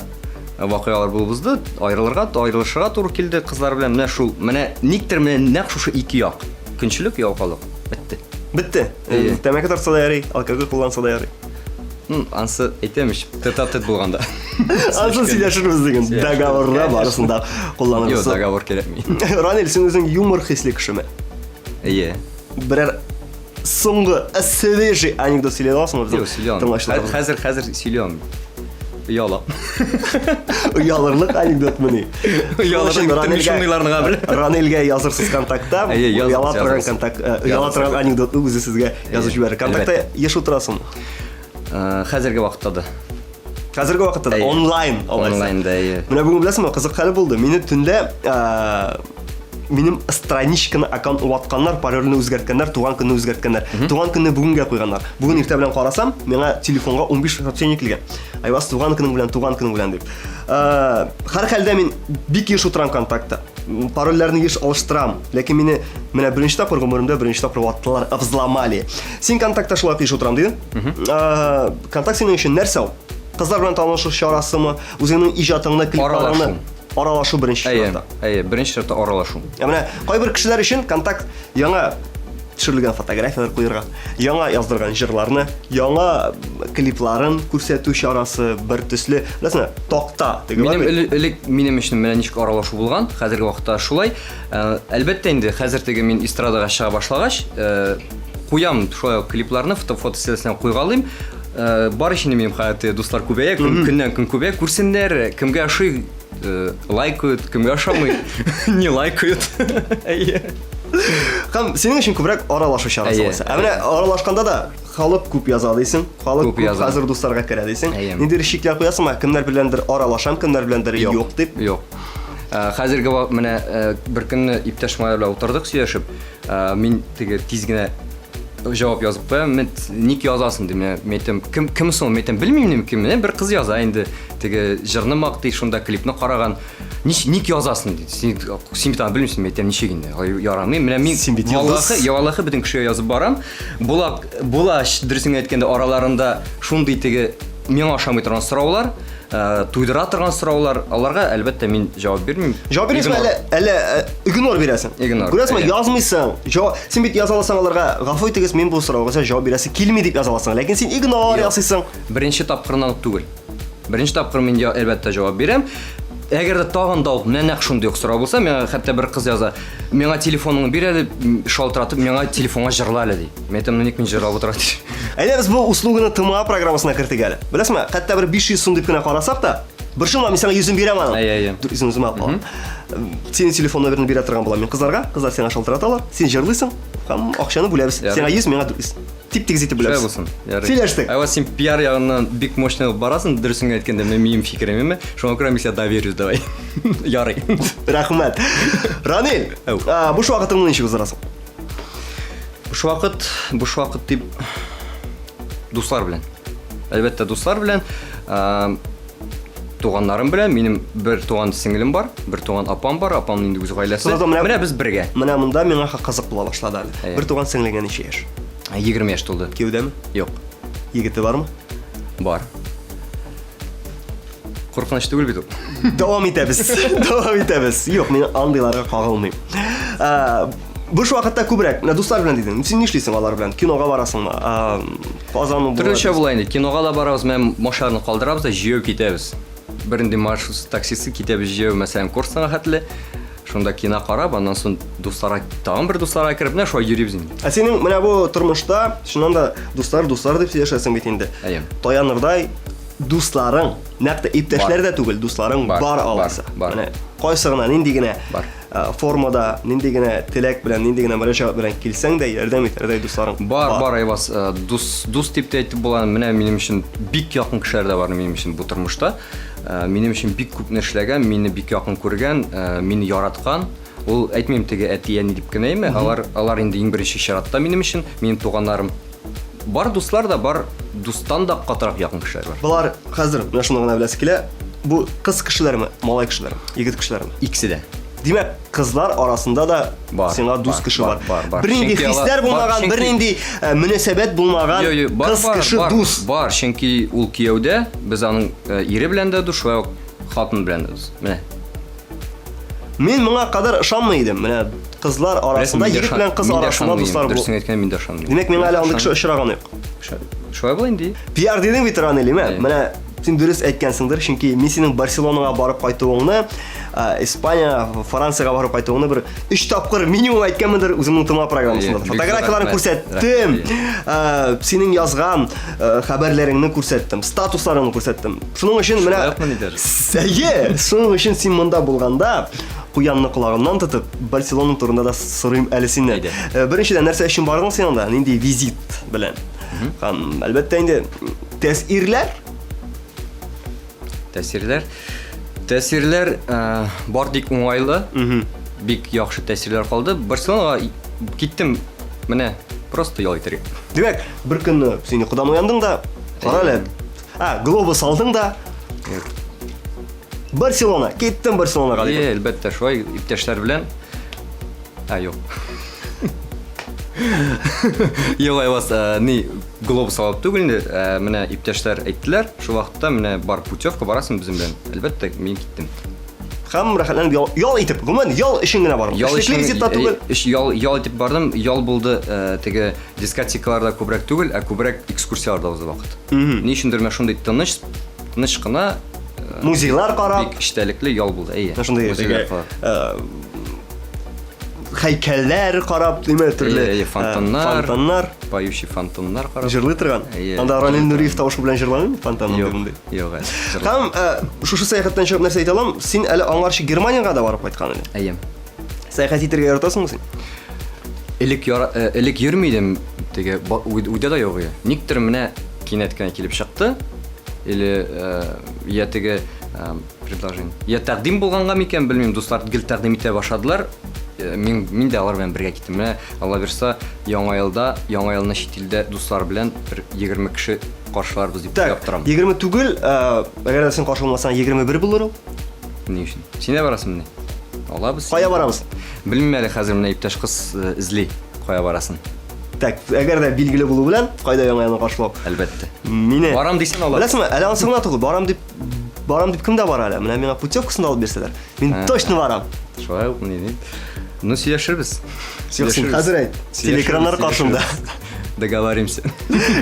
вакыйгалар булып узды. Аерылырга, аерылышырга туры килде кызлар белән. Менә шул, менә никтер менә нәкъ шушы ике як. Көнчелек, ялкаулык. Бетте. Бетте. Әйе. Тәмәке тартса да ярый, алкоголь кулланса да ярый. Ну, ансы әйтәм ич, тет-а-тет булганда. Ансын сөйләшербез диген. Договорда барысын да кулланырбыз. Юк, договор кирәкми. Ранил, син үзең юмор хисле кешеме? Әйе. Берәр соңгы свежий анекдот сөйли аласыңмы безнең? Юк, сөйли алмыйм. Хәзер, хәзер сөйли алмыйм. Ояла. Оялырлык анекдот мени? Оялырлык шундыйларны бел. Ранилгә язырсыз контактта. Ояла торган контакт, э, ояла торган анекдотны үзе сезгә язып җибәрер. Контактта еш утырасыңмы? Э, хәзерге вакытта да. Хәзерге вакытта да Әйе. онлайн алайса. Онлайнда, әйе. Менә бүген беләсеңме, кызык хәл булды. Мине төнлә минем страничканы аккаунт ватканнар, парольне үзгәрткәннәр, туган көнне үзгәрткәннәр. Туган көнне бүгенгә куйганнар. Бүген иртә белән карасам, миңа телефонга 15 сообщение килгән. Айваз туган көнең белән, туган көнең белән дип. Һәр хәлдә мин бик еш утырам контактта. Парольләрне еш алыштырам. Ләкин мине менә беренче тапкыр гомеремдә беренче тапкыр ваттылар, взломали. Син контактта шулай еш утырам дидең. Контакт синең өчен нәрсә ул? Кызлар белән танышу чарасымы? Үзеңнең иҗатыңны, клипларыңны аралашу беренче чиратта. Әйе, беренче чиратта аралашу. Ә менә кайбер кешеләр өчен контакт яңа төшерелгән фотографияләр куерга, яңа яздырган җырларны, яңа клипларын күрсәтү чарасы бер төсле. Беләсеңме, такта теге Минем элек минем өчен менә ничек аралашу булган, хәзерге вакытта шулай. Э, әлбәттә инде, хәзер теге мин эстрадага чыга башлагач, э, куям шулай ук клипларны, фото фотосессиясенә куйгалыйм. Э, бар өчен минем хәзер дуслар күбәя, көннән көн күбәя, күрсеннәр, кемгә ошый, лайкают, кемгә ошамый, не лайкают. Әйе. Һәм синең өчен күбрәк аралашу чарасы булса. Ә менә аралашканда да халык күп яза дисең, халык күп хәзер дусларга керә дисең. Ниндидер чикләр куясыңмы? Кемнәр беләндер аралашам, кемнәр беләндер юк дип? Юк. Э, хәзерге менә э, бер көнне иптәш малай белән утырдык сөйләшеп. Э, мин теге тиз генә җавап язып куям. Мен ник язасың дим. Мен әйтәм, кем кем соң? Мен әйтәм, белмим кем. Менә бер кыз яза инде. Теге җырны мактый, шунда клипны караган. Нич, ник язасың ди. Син, син бит аны белмисең, мин әйтәм, ничек инде? Алай ярамый. Менә мин Син бит йолдыз. Валлахы, валлахы бөтен кешегә язып барам. Була, була, дөресен әйткәндә, араларында шундый теге миңа ошамый торган сораулар, э, туйдыра торган сораулар, аларга, әлбәттә, мин җавап бирмим. Җавап бирмисеңме Игнор. әллә әллә э, игнор бирәсең? Игнор, Күрәсеңме, әйе. язмыйсың. Җавап, син бит яза аласың аларга, гафу итегез, мин бу сорауга җавап бирәсе килми дип яза аласың. Ләкин син игнор Юк. ясыйсың. Беренче тапкырыннан ук түгел. Беренче тапкыр мин әлбәттә җавап бирәм. Әгәр дә тагын да ук менә нәкъ шундый ук сорау булса, миңа хәтта бер кыз яза, миңа телефоныңны бир әле, шалтыратып, миңа телефонга җырла әле ди. Мин әйтәм, ну ник мин җырлап утыра ди. Әйдә без бу услуганы ТМА программасына кертик әле. Беләсеңме, хәтта бер 500 сум дип кенә карасак та, борчылма, мин сиңа йөзен бирәм аның. Әйе, әйе. Үзем үземә алып калам. Синең телефон номерын бирә торган булам мин кызларга, кызлар сиңа шалтыраталар, син җырлыйсың, һәм акчаны бүләбез. Сиңа 100, миңа 400. Тип-тигез итеп Шулай булсын. Ярый. Сөйләштек. Айва, син пиар ягыннан бик мощный булып барасың, дөресен генә әйткәндә, менә минем фикерем име. Шуңа күрә мин сиңа доверюсь, давай. Ярый. Рәхмәт. Ранил, буш вакытыңны ничек уздырасың? Буш вакыт, буш вакыт дип дуслар белән. Әлбәттә, дуслар белән. Туганнарым белән, минем бер туган сеңлем бар, бер туган апам бар, апамның инде үз гаиләсе. Менә, менә без бергә. Менә монда миңа кызык була башлады әле. Әйе. Бер туган сеңлеңә ничә яшь? 20 яшь тулды. Кияүдәме? Юк. Егете бармы? Бар. Куркыныч түгел бит ул. Дәвам итәбез. Дәвам итәбез. Юк, мин андыйларга кагылмыйм. Буш вакытта күбрәк, менә дуслар белән дидең. Син нишлисең алар белән? Кинога барасыңмы? Казан Төрлечә була инде. Кинога да барабыз, менә машинаны калдырабыз да җәяү китәбез. Бернинди маршрут таксисы китәбез җәяү, мәсәлән, Корстонга хәтле. Шунда кино карап, аннан соң дусларга, тагын бер дусларга кереп, менә шулай йөрибез инде. Ә синең менә бу тормышта, чыннан да, дуслар, дуслар дип сөйләшәсең бит инде. Әйе. Таянырдай дусларың, нәкъ тә иптәшләр дә түгел, дусларың Бар, бар бар, алайса. бар. Менә кайсы гына, нинди генә Бар. Э, формада, нинди генә теләк белән, нинди генә мөрәҗәгать белән килсәң дә, ярдәм итәрдәй дусларың бар. Бар, Айваз, э, дус, дус дип тә әйтеп була. Менә минем өчен бик якын кешеләр дә бар минем өчен бу тормышта. Э, минем өчен бик күп эшләгән, мине бик якын күргән, мине яраткан. Ул әйтмим теге әти әни дип кенә әйме, алар алар инде иң беренче чиратта минем өчен, минем туганнарым. Бар дуслар да бар, дустан да катырак якын кешеләр бар. Болар хәзер менә шуны гына беләсе килә. Бу кыз кешеләрме, малай кешеләрме, егет кешеләрме? Икесе дә. Димәк, кызлар арасында да бар, сиңа дус бар, кеше бар. бар. Бар, бар. Бернинди хисләр булмаган, бернинди э, мөнәсәбәт булмаган йо, йо, бар, кыз бар, кеше бар, дус. Бар, чөнки ул кияүдә, без аның э, ире белән дә дус, шулай ук хатын белән дә дус. Менә. Мин моңа кадәр ышанмый идем. Менә кызлар арасында, егет белән кыз арасында дуслар бу. Дөресен әйткәндә мин дә ышанмыйм. Димәк, миңа әле андый кеше очраган юк. Шулай була инде. Пиар дидең бит, Ранил, Менә син дөрес әйткәнсеңдер, чөнки мин синең Барселонага барып кайтуыңны, Испания, Франциягә барып кайтуыңны бер өч тапкыр минимум әйткәнмендер үземнең тыңлау программасында. Фотографияләрен күрсәттем, синең язган хәбәрләреңне күрсәттем, статусларыңны күрсәттем. Шуның өчен менә Әйе, шуның өчен син монда булганда, куянны колагыннан тотып, Барселона турында да сорыйм әле синнән. Беренчедән, нәрсә өчен бардың син анда? Нинди визит белән? Һәм, әлбәттә инде, тәэсирләр? Тәэсирләр. Тәэсирләр э, бар тик уңайлы. Бик яхшы тәэсирләр калды. Барселонага киттем. Менә просто ял итәргә. Димәк, бер көнне син йокыдан уяндың да, кара әле. А, глобус алдың да. Барселона, киттем Барселонага дип. Е, әлбәттә, шулай иптәшләр белән. А, юк. Юк, Айваз, э, ни, глобус алып түгел инде, э, менә иптәшләр әйттеләр, шул вакытта менә бар путевка, барасың безнең белән. Әлбәттә, мин киттем. Һәм рәхәтләнеп ял, ял итеп, гомумән ял өчен генә бардым. Ял Эшлекле өчен- визитта түгел. э, эш- ял, ял итеп бардым, ял булды, э, теге дискотекаларда күбрәк түгел, ә күбрәк экскурсияләрдә узды вакыт. Ни өчендер менә шундый тыныч, тыныч кына э, Музейлар карап. бик эчтәлекле ял булды. Әйе. Шундый Музейлар теге, карап. э, һәйкәлләр карап, нимә төрле Әйе, әйе, фонтаннар. э, фонтаннар Поющий фонтаннар карап. җырлый торган. Әйе. Анда Ранил Нуриев тавышы белән җырламыймы фонтан Юк, мондый? юк, әле. җырлый. Һәм э, шушы сәяхәттән чыгып нәрсә әйтә алам? Син әле аңарчы Германиягә дә барып кайткан идең. Әйе. Сәяхәт итәргә яратасыңмы син? Элек яра, э, элек йөрми идем, теге уйда да юк иде. Никтер менә кинәт кенә килеп чыкты. Или э, я теге э, предложение. Я тәкъдим булганга микән, белмим, дуслар гел тәкъдим итә башладылар. Э, мин мин дә алар белән бергә киттем. Менә Алла бирса, яңа елда, яңа елны чит илдә дуслар белән бер 20 кеше каршыларбыз дип уйлап торам. 20 түгел, э, әгәр дә син каршыламасаң, 21 булыр ул. Ни өчен? Син дә барасыңмыни? Алабыз. Кая барабыз? Белмим әле хәзер менә иптәш кыз э, эзли кая барасын. Так, әгәр дә билгеле булу белән, кайда яңа елны каршылау? Әлбәттә. Мине Барам дисәң алабыз. Беләсеңме, әле анысы гына түгел, барам дип барам дип кем дә бара әле. Менә миңа путевкасын да алып бирсәләр, мин точно барам. Шулай ук ни? Ну, сөйләшербез. Юк, син хәзер әйт. Телеэкраннар каршында. Договоримся.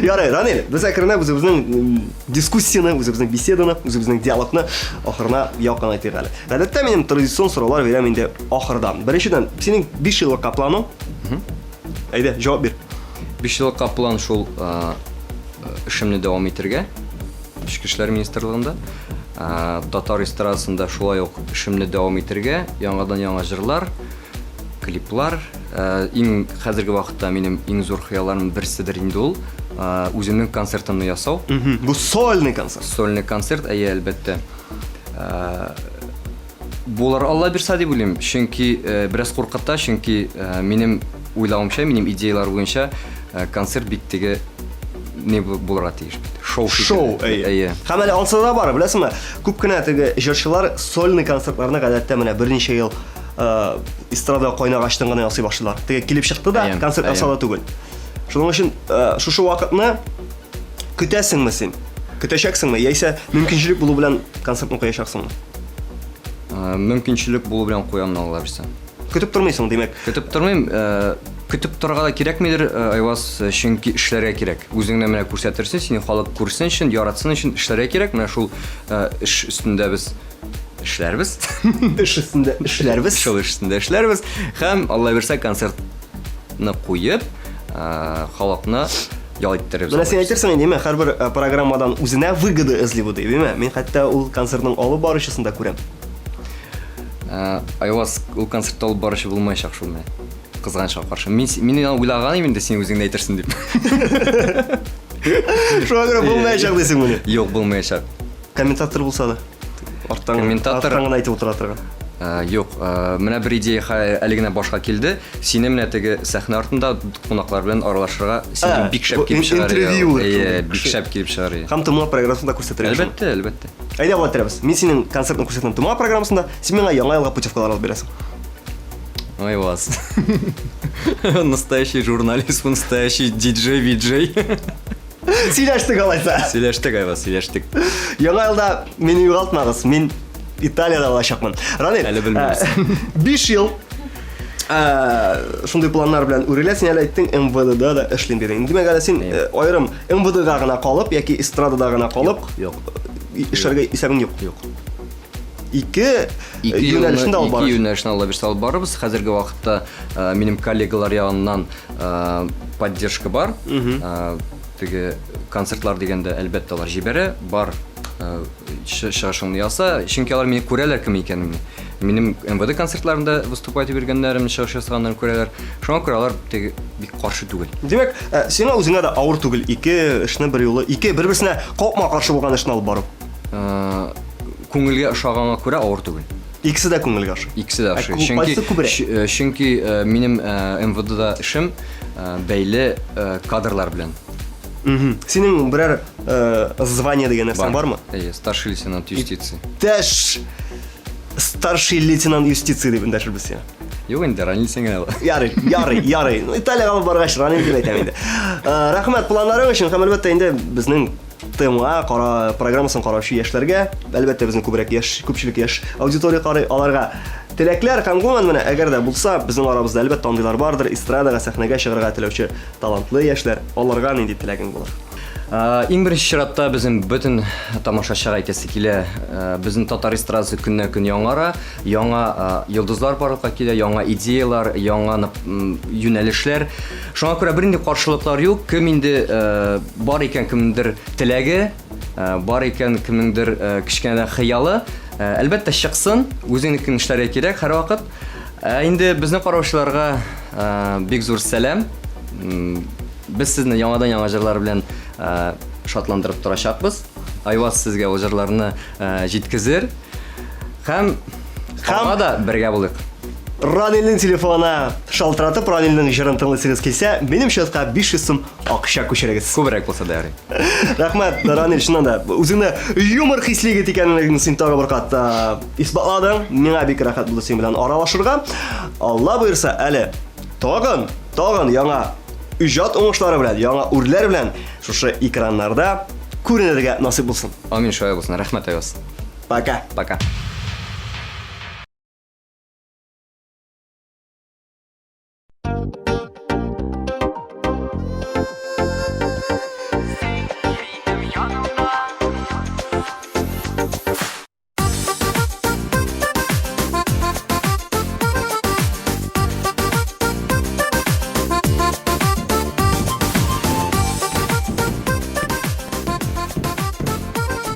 Ярый, Ранил, без әкренләп үзебезнең дискуссияне, үзебезнең беседаны, үзебезнең диалогны ахырына якынайтыйк әле. Гадәттә минем традицион сораулар бирәм инде ахырдан. Беренчедән, синең 5 еллыкка планың? Әйдә, җавап бир. 5 еллыкка план шул эшемне дәвам итәргә. Эчке эшләр министрлыгында. Татар эстрадасында шулай ук эшемне дәвам итәргә, яңадан яңа җырлар, клиплар. Иң хәзерге вакытта минем иң зур хыялларым берседер инде ул. Үземнең концертымны ясау. Бу сольный концерт. Сольный концерт, әйе, әлбәттә. Булыр Алла бирса дип уйлыйм, чөнки э, бераз куркыта, чөнки э, минем уйлавымча, минем идеялар буенча э, концерт бик теге не булырга тиеш бит. Шоу Шоу, әйе. Әйе. Һәм әле ансы да бар, беләсеңме? Күп кенә теге җырчылар сольный концертларны гадәттә менә берничә ел э, эстрада кайнагачтан гына ясый башлыйлар. Теге килеп чыкты да, концерт ясала түгел. Шуның өчен э, шушы вакытны көтәсеңме син? Көтәчәксеңме? Яисә мөмкинчелек булу белән концертны куячаксыңмы? Э, мөмкинчелек булу белән куям Алла бирсә. Көтеп тормыйсың, димәк. Көтеп тормыйм, э, көтеп торырга да кирәкмидер, э, Айваз, чөнки эшләргә кирәк. Үзеңне менә күрсәтерсең, сине халык күрсен өчен, яратсын өчен эшләргә кирәк. Менә шул эш өстендә без эшләрбез. Эш өстендә эшләрбез. Шул эш өстендә эшләрбез. Һәм Алла бирсә концертны куеп, халыкны ял иттеребез. Менә син әйтерсең инде, һәрбер э, программадан үзенә выгода эзли бу дип, әйме? Мин хәтта ул концертның алып баручысын да күрәм. Э, Айваз, ул концертта алып баручы булмаячак шул менә. Кызганычка каршы. Мин мин уйлаган идем инде син үзең дә әйтерсең дип. Шуңа күрә булмаячак дисең моны. Юк, булмаячак. Комментатор булса да. Арттан Комментатор арттан гына әйтеп утыра торган. Э, юк, э, менә бер идея әле генә башка килде. Сине менә теге сәхнә артында кунаклар белән аралашырга сине бик шәп килеп чыгар. Интервью. Әйе, бик шәп килеп чыгар. Һәм Томла программасында күрсәтергә. Әлбәттә, әлбәттә. Әйдә, болай итәрбез. Мин синең концертны күрсәтәм Томла программасында, син миңа яңа елга путевкалар алып бирәсең. Ой, вас. Настоящий журналист, настоящий диджей, виджей. Сөйләштек алайса. Сөйләштек, Айваз, сөйләштек. Яңа елда мине югалтмагыз. Мин Италиядә булачакмын. Ранил, әле белмибез. 5 ел шундый планнар белән үрелә. Син әле әйттең, МВДда да эшлим дидең. Димәк, әле син аерым МВДга гына калып яки эстрадада гына калып, юк, эшләргә исәбең юк. Юк. Ике юнәлешен дә алып барабыз. Ике юнәлешен алла бирсә алып барабыз. Хәзерге вакытта минем коллегалар ягыннан поддержка бар. Теге концертлар дигәндә, әлбәттә, алар җибәрә, бар чыгышыңны яса, чөнки алар мине күрәләр кем икәнемне. Минем МВД концертларында выступать итеп йөргәннәрем, чыгыш ясаганнарын күрәләр. Шуңа күрә алар теге бик каршы түгел. Димәк, сиңа үзеңә дә авыр түгел ике эшне бер юлы, ике бер-берсенә капма-каршы булган эшне алып бару. Күңелгә ошаганга күрә авыр түгел. Икесе дә күңелгә ошый. Икесе дә Ә ошый. кү- Чөнки кайсы күбрәк? Чөнки минем МВДда эшем бәйле кадрлар белән. Мгм. Синең берәр звание дигән нәрсәң бармы? Әйе, старший лейтенант юстиции. Тәш старший лейтенант юстиции дип эндәшербез сиңа. Юк инде, Ранил син генә. Ярый, ярый, ярый. Ну, Италиягә алып баргач, Ранил дип әйтәм инде. Рәхмәт планнарың өчен һәм әлбәттә инде безнең ТМА кара программасын караучы яшьләргә, әлбәттә безнең күбрәк яшь, күпчелек яшь аудитория карый, аларга теләкләр һәм гомумән менә әгәр дә булса, безнең арабызда әлбәттә андыйлар бардыр, эстрадага, сәхнәгә чыгарга теләүче талантлы яшьләр, аларга нинди теләгең булыр? Иң беренче чиратта безнең бөтен тамашачыга әйтәсе килә, безнең татар эстрадасы көннән-көн яңара, яңа йолдызлар барлыкка килә, яңа идеялар, яңа юнәлешләр. Шуңа күрә бернинди каршылыклар юк. Кем инде бар икән кемнеңдер теләге, бар икән кемнеңдер кечкенәдән хыялы, әлбәттә чыксын, үзеңнекен эшләргә кирәк һәрвакыт. Ә инде безне караучыларга бик зур сәлам. Без сезне яңадан-яңа җырлар белән шатландырып торачакбыз. Айваз сезгә ул җырларны җиткезер. Һәм һәм да бергә булыйк. Ранилнең телефонына шалтыратып, Ранилнең җырын тыңлыйсыгыз килсә, минем счетка 500 сум акча күчерегез. Күбрәк булса да ярый. Рәхмәт, Ранил, чыннан да үзеңне юмор хисле егет икәнлегеңне син тагы бер кат исбатладың. Миңа бик рәхәт булды синең белән аралашырга. Алла боерса, әле тагын, тагын яңа иҗат уңышлары белән, яңа үрләр белән шушы экраннарда күренергә насыйп булсын. Амин, шулай булсын. Рәхмәт, Айваз. Пока. Пока.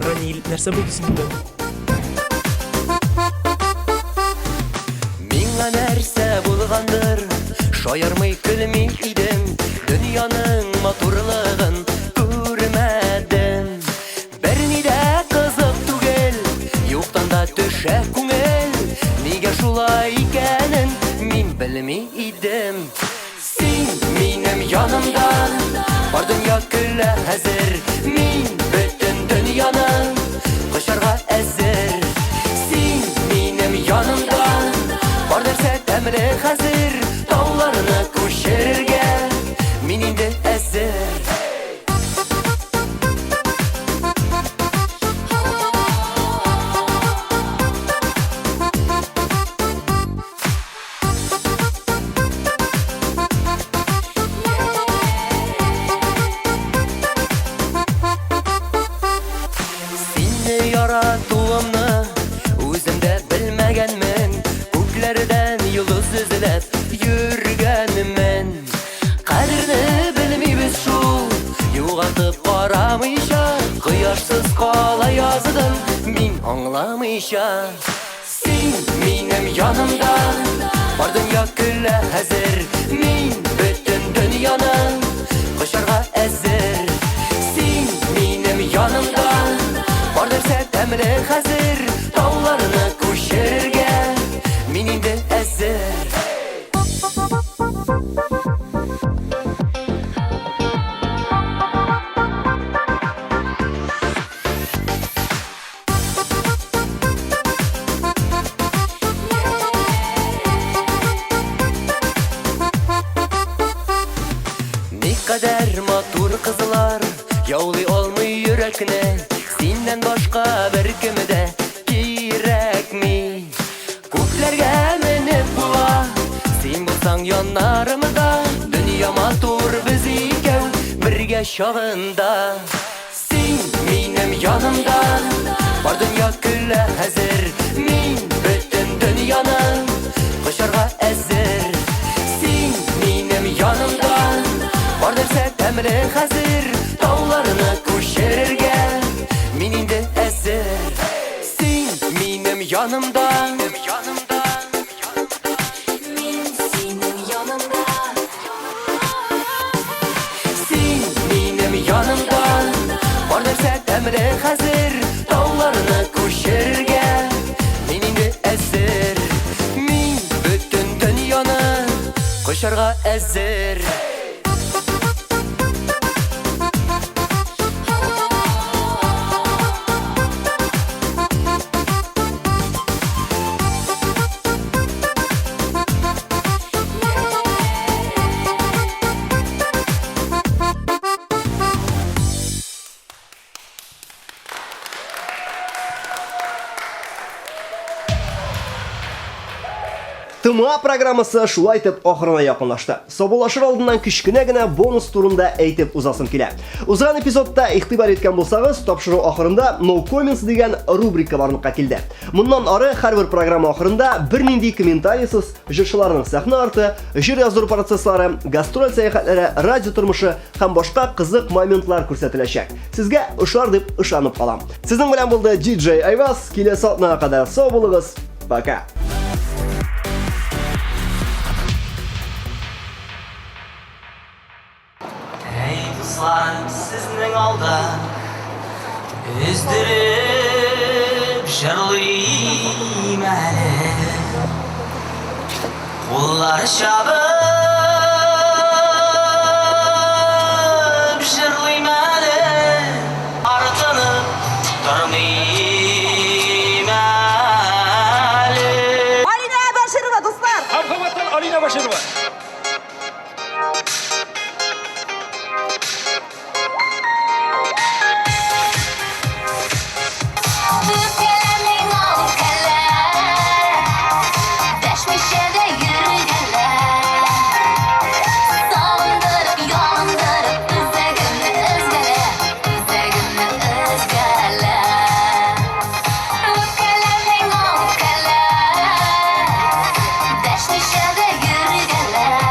Раниль, нәрсә булды синең белән? Миңа нәрсә булгандыр, шаярмый көлми идем, дөньяның матурлыгын күрмәдем. Берни дә кызык түгел, юктан да төшә күңел. Нигә шулай икәнен мин белми идем. Син минем янымда, бар дөнья көлә хәзер. Мин бөтен дөньяны кочарга әзер. Син минем янымда, бар нәрсә тәмле хәзер. Тауларны күчерергә мин инде әзер. Сине яратуымны үзем дә белмәгәнмен, күкләрдән йолдыз эзләп йөргәнмен. Кадерне белмибез шул, югалтып карамыйча, кояшсыз кала яздым мин аңламыйча. Син минем янымда, бар дөнья көлә хәзер. Мин бөтен дөньяны кочарга әзер. Син минем янымда, бар нәрсә тәмле хәзер. Тауларны күчерергә мин инде әзер. Никадәр матур кызлар яулый алмый йөрәкне, синнән башка беркем дә кирәкми. Күкләргә менеп була, син булсаң яннарымда, дөнья матур без икәү бергә чагында. Син минем янымда, бар дөнья көлә хәзер. Мин бөтен дөньяны кочарга әзер. Син минем янымда, бар нәрсә тәмле хәзер. Тауларны күчерергә мин инде әзер. Син минем янымда, Мин синең яныңда. Син минем янымда, бар нәрсә тәмле хәзер. Тауларны күчерергә Очарга әзер. ТМА программасы шулай итеп ахырына якынлашты. Саубуллашыр алдыннан кечкенә генә бонус турында әйтеп узасым килә. Узган эпизодта игътибар иткән булсагыз, тапшыру ахырында No Comments дигән рубрика барлыкка килде. Моннан ары һәрбер программа ахырында бернинди комментарийсыз җырчыларның сәхнә арты, җыр яздыру процесслары, гастроль сәяхәтләре, радио тормышы һәм башка кызык моментлар күрсәтеләчәк. Сезгә ошар дип ышанып калам. Сезнең белән булды DJ Айваз. Киләсе атнага кадәр сау булыгыз. Пока. Әй, дусларым, сезнең алда өздереп җырлыйм әле. Куллар чабып җырлыйм әле, артынып тормыйм әле. Алинә Баширова, дуслар! Һәм кабаттан Алинә Баширова. Үпкәләр миңа үпкәләр, Дәшмичә дә йөргәннәр. Сагындырып, яндырып, Үзәгемне өзгәлә, Үзәгемне өзгәлә. Үпкәләр миңа үпкәләр, Дәшмичә дә йөргәннәр.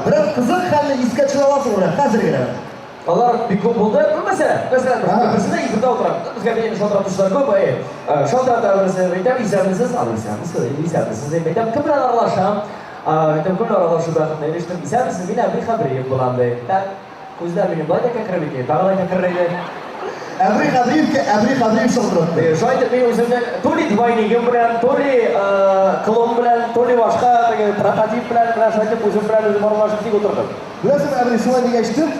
Берәр кызык хәлне искә төшерә аласың менә хәзер генә. Алар бик күп булды. Ну, мәсәлән, мәсәлән, берсендә эфирда утырам. Безгә мине шалтыратучылар күп, әй. Шалтырата берсе, әйтәм, исәнмесез, ал исәнмесез, исәнмесез, дип әйтәм, кем белән аралашам? Әйтәм, кем белән аралашу бәхетенә ирештем? Исәнмесез, мин Әбри Хәбриев булам, ди. Так, күзләр минем болай да кәкре бит, тагы да кәкрерәйде. Әбри Хәбриевкә Әбри Хәбриев шалтыратты. Шулай итеп, мин үземнең то ли двойнигым белән, то ли клон белән, то ли башка теге прототип белән, менә шулай итеп үзем белән үзем аралашып тик утырдым. Беләсеңме, Әбри, шулай дигәч тем,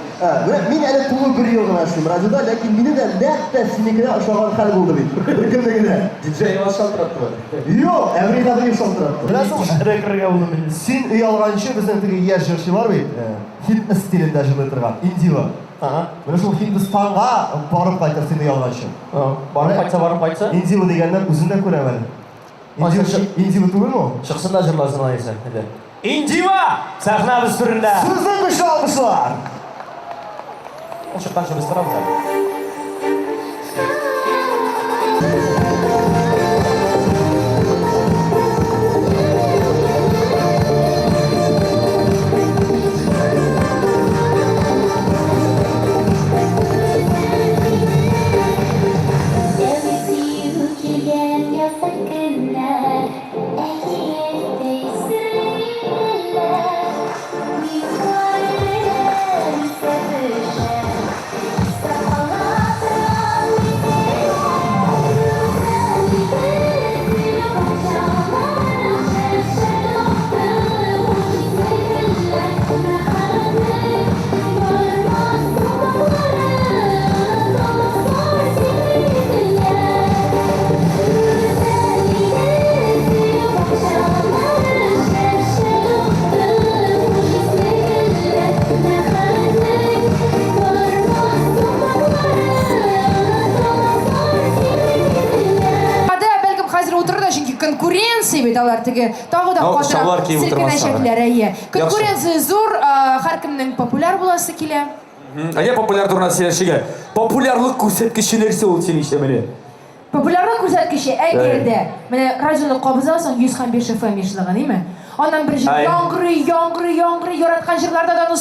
менә мин әле тулы бер ел гына эшлим радиода, ләкин мине дә нәкъ тә синекенә ошаган хәл булды бит. Беркемне генә. Диджей Иван шалтыратты. Юк, Әбри Хәбриев шалтыратты. Беләсеңме, син оялганчы безнең теге яшь җырчы бар бит, фитнес стилендә җырлый торган, Индива. Менә шул Һиндстанга барып кайтыр син оялганчы. Барып кайтса, барып кайтса. Индива дигәннән үзен дә күрәм әле. Индива түгелме ул? Чыксын да җырласын алайса. Индива! Сәхнәбез түрендә! Сезнең көчле алкышлар! Ул чыкканчы без торабыз әле. Тәүге сөю килгән язгы көннәр, Әкияттәй серле иделәр. Минутлар белән искә төшә, Истә кала торган мизгелләр. Гүзәл иде сөю бакчалары, Шәп-шәп акты хуш исле гөлләр. Мәхәббәтнең бармас сукмаклары, Таллыклар сирпеделәр. Гүзәл иде сөю бакчалары, Шәп-шәп акты хуш исле гөлләр. Мәхәббәтнең бармас сукмаклары, Таллыклар сирпеделәр. Ада, бәлкем хәзер утырыр да, чөнки конкуренция бит алар теге тагы да Ну, катырак чалбар киеп утырмас селкенәчәкләр, әйе. Конкуренция зур, һәркемнең популяр буласы килә. Әйдә популяр турында сөйләшик. Популярлык күрсәткече нәрсә ул синеңчә менә? Популярлык күрсәткече, әгәр дә менә радионы кабызасың 105 FM ешлыгын, име? Аннан бер җыр Әй. яңгырый, яңгырый, яңгырый, яраткан җырларда да аны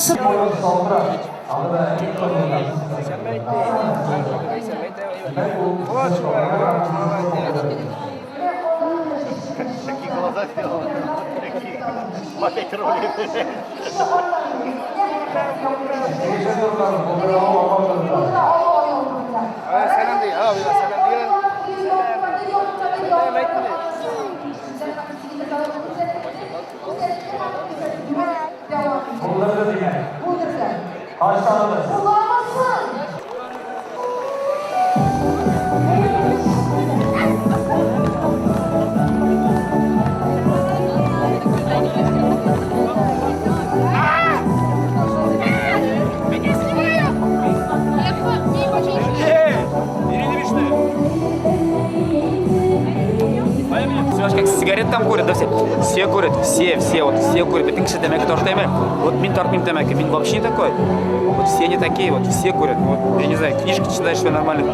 Күзәтте һәм күзәтүне дәвам итә. Булдырды димәк. Булдырды. Каршы алыгыз. Буламы соң? Как сигарет там курят, да все? Все курят, все, все, вот все курят. Бөтен кеше тәмәке тарта әмма. Вот мин тартмыйм тәмәке, мин вообще не такой. Вот все не такие, вот все курят. Вот, я не знаю, книжки читаешь, все нормально.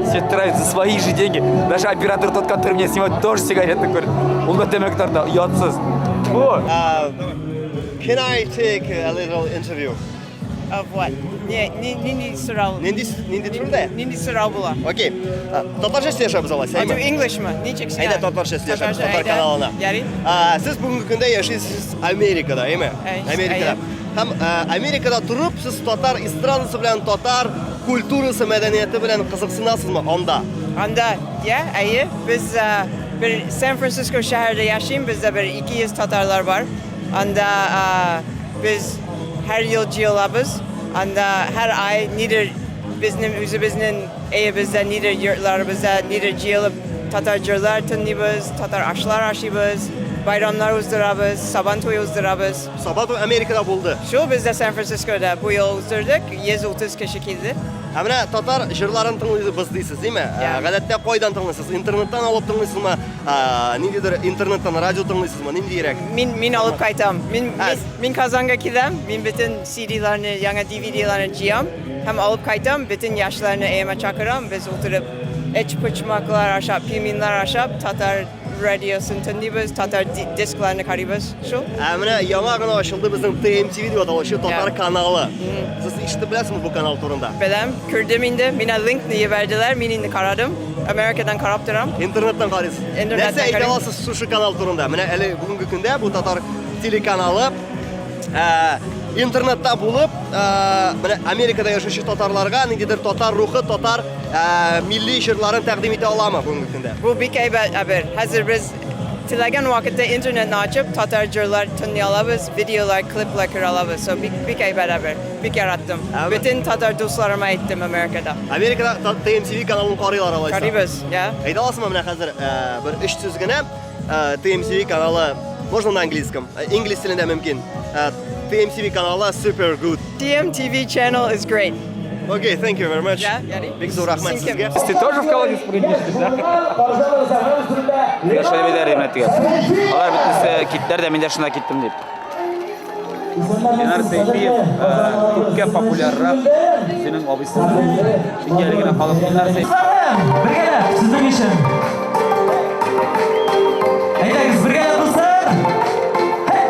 Все тратят за свои же деньги. Даже оператор тот, который меня снимает, тоже сигареты курит. Ул да тәмәке тарта, оятсыз. Бу. Can I take a little interview? Of what? Не, не, нинди сорау. Нинди нинди төрдә? Нинди сорау була? Окей. Татарча сөйләшәбез алайса, Әйме? әйме? English мы? Ничек сиңа? Әйдә татарча сөйләшәбез, татар әйдә. каналына. Ярый. Сез бүгенге көндә яшисез Америкада, әйме? Әй, Америкада. Һәм Америкада торып, сез татар эстрадасы белән, татар культурасы, мәдәнияте белән кызыксынасызмы анда? Анда, я, әйе, без бер Сан Франциско шәһәрендә яшим, бездә бер 200 татарлар бар. Анда без һәр ел җыелабыз. Анда һәр ай нидер безнең үзебезнең өебездә, нидер йортларыбызда, нидер җыелып татар җырлар тыңлыйбыз, татар ашлар ашыйбыз, байрамнар уздырабыз, Сабан туе уздырабыз. Сабан туе Америкада булды. Шул бездә Сан Францискода бу ел уздырдык, 130 кеше килде. Ә менә татар җырларын тыңлыйбыз дисез, димме? Гадәттә кайдан тыңлыйсыз? Интернеттан алып тыңлыйсызмы? Ниндидер интернеттан радио тыңлыйсызмы? Ниндиерәк? Мин мин алып кайтам. Мин мин, мин Казанга киләм, мин бөтен CD-ларны, яңа DVD-ларны җыям һәм алып кайтам, бөтен яшьләрне өемә чакырам, без утырып эчпочмаклар ашап, пельменнар ашап, татар радиосын тыңлыйбыз, татар дискларны карыйбыз. Шул. Ә менә яңа гына ачылды безнең TMTV дип аталучы татар каналы. Сез ишетеп беләсезме бу канал турында? Беләм, күрдем инде. Миңа линкны җибәрделәр, мин инде карадым. Америкадан карап торам. Интернеттан карыйсыз. Интернеттан Нәрсә әйтә карыйм. аласыз шушы канал турында? Менә әле бүгенге көндә бу татар телеканалы интернетта булып, менә Америкада яшәүче татарларга ниндидер татар рухы, татар милли җырларын тәкъдим итә аламы бүгенге көндә? Бу бик әйбәт әйбер. Хәзер без теләгән вакытта интернетны ачып, татар җырлар тыңлый алабыз, видеолар, клиплар күрә алабыз. So бик бик әйбәт әйбер. Бик яраттым. Бөтен татар дусларыма әйттем Америкада. Америкада TMTV каналын карыйлар алайса. Карыйбыз, я. Әйтә аласызмы менә хәзер бер өч сүз генә TMTV каналы можно на английском, инглиз телендә мөмкин. TMTV каналы super good. TMTV channel is great. Okay, thank you very much. Yeah, ярый. Бик зур рәхмәт Син кем? сезгә. Ты тоже в колодец прыгнешь, да? Я шулай бит әле теге. Алар бөтенесе киттеләр дә, мин дә шунда киттем дип. Ленар Сәйфиев күпкә популяррак синең абыйсың. Чөнки әле генә халык Ленар Сәйфиев. Бергәләп, сезнең өчен. Әйдәгез, бергәләп, дуслар! Хе, хе,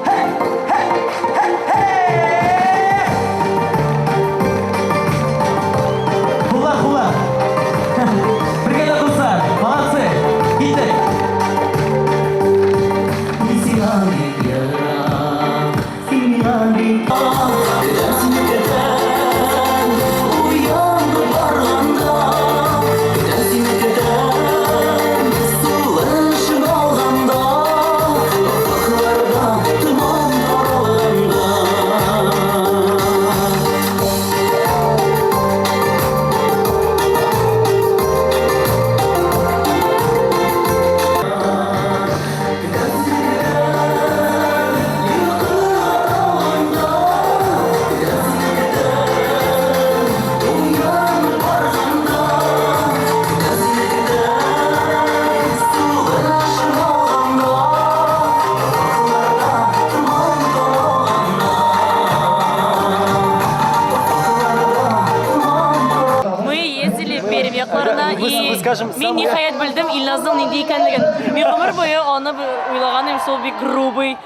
хе, хе, хе! Куллар, куллар. Бергәләп, дуслар. Молодцы. Киттек. Мин сиңа бик ерак, сиңа бик Сине көтәм, уянып барганда. Сине көтәм, сулышым алганда, Офыкларда томан таралганда. Мы ездили в Пермь якларына Вы- и вы, скажем, мин самый- ниһаять белдем Илназның нинди икәнлеген. Мин гомер буе аны уйлаган идем, шул бик грубый.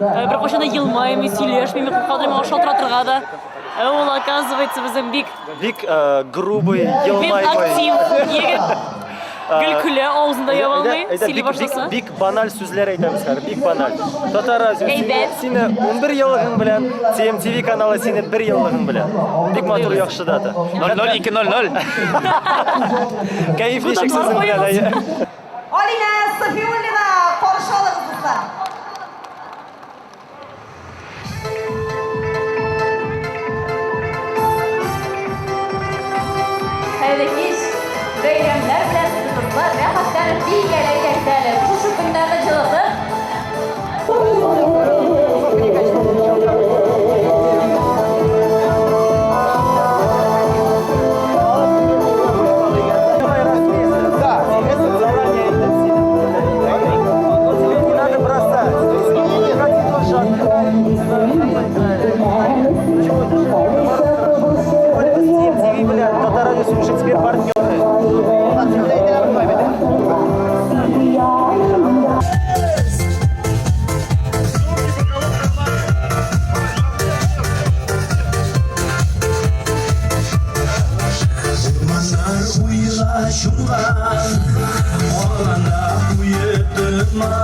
Беркайчан да елмаймый, сөйләшми, мин куркадым аңа шалтыратырга да. Ә ул, оказывается, безнең бик Бик грубый, бик елмаймый. актив егет. Гел көлә, авызын да яба алмый, Әйдә, сөйли бик, бик, башласа. бик баналь сүзләр әйтәбез хәзер, бик баналь. Татар радио сине, Әйбәт. сине 11 еллыгың белән, TMTV каналы сине 1 еллыгың белән. Бик матур, яхшы дата. 00200. Кәеф ничек сезнең белән? Әйе? Алинә Сафиуллина, каршы алыгыз, дуслар. Бәйрәмнәр белән сезне, дуслар, рәхәтләнеп биергә дә әле. Шушы көннәрне җылытып, Урманнар уйга чумган, Аланда куе томан.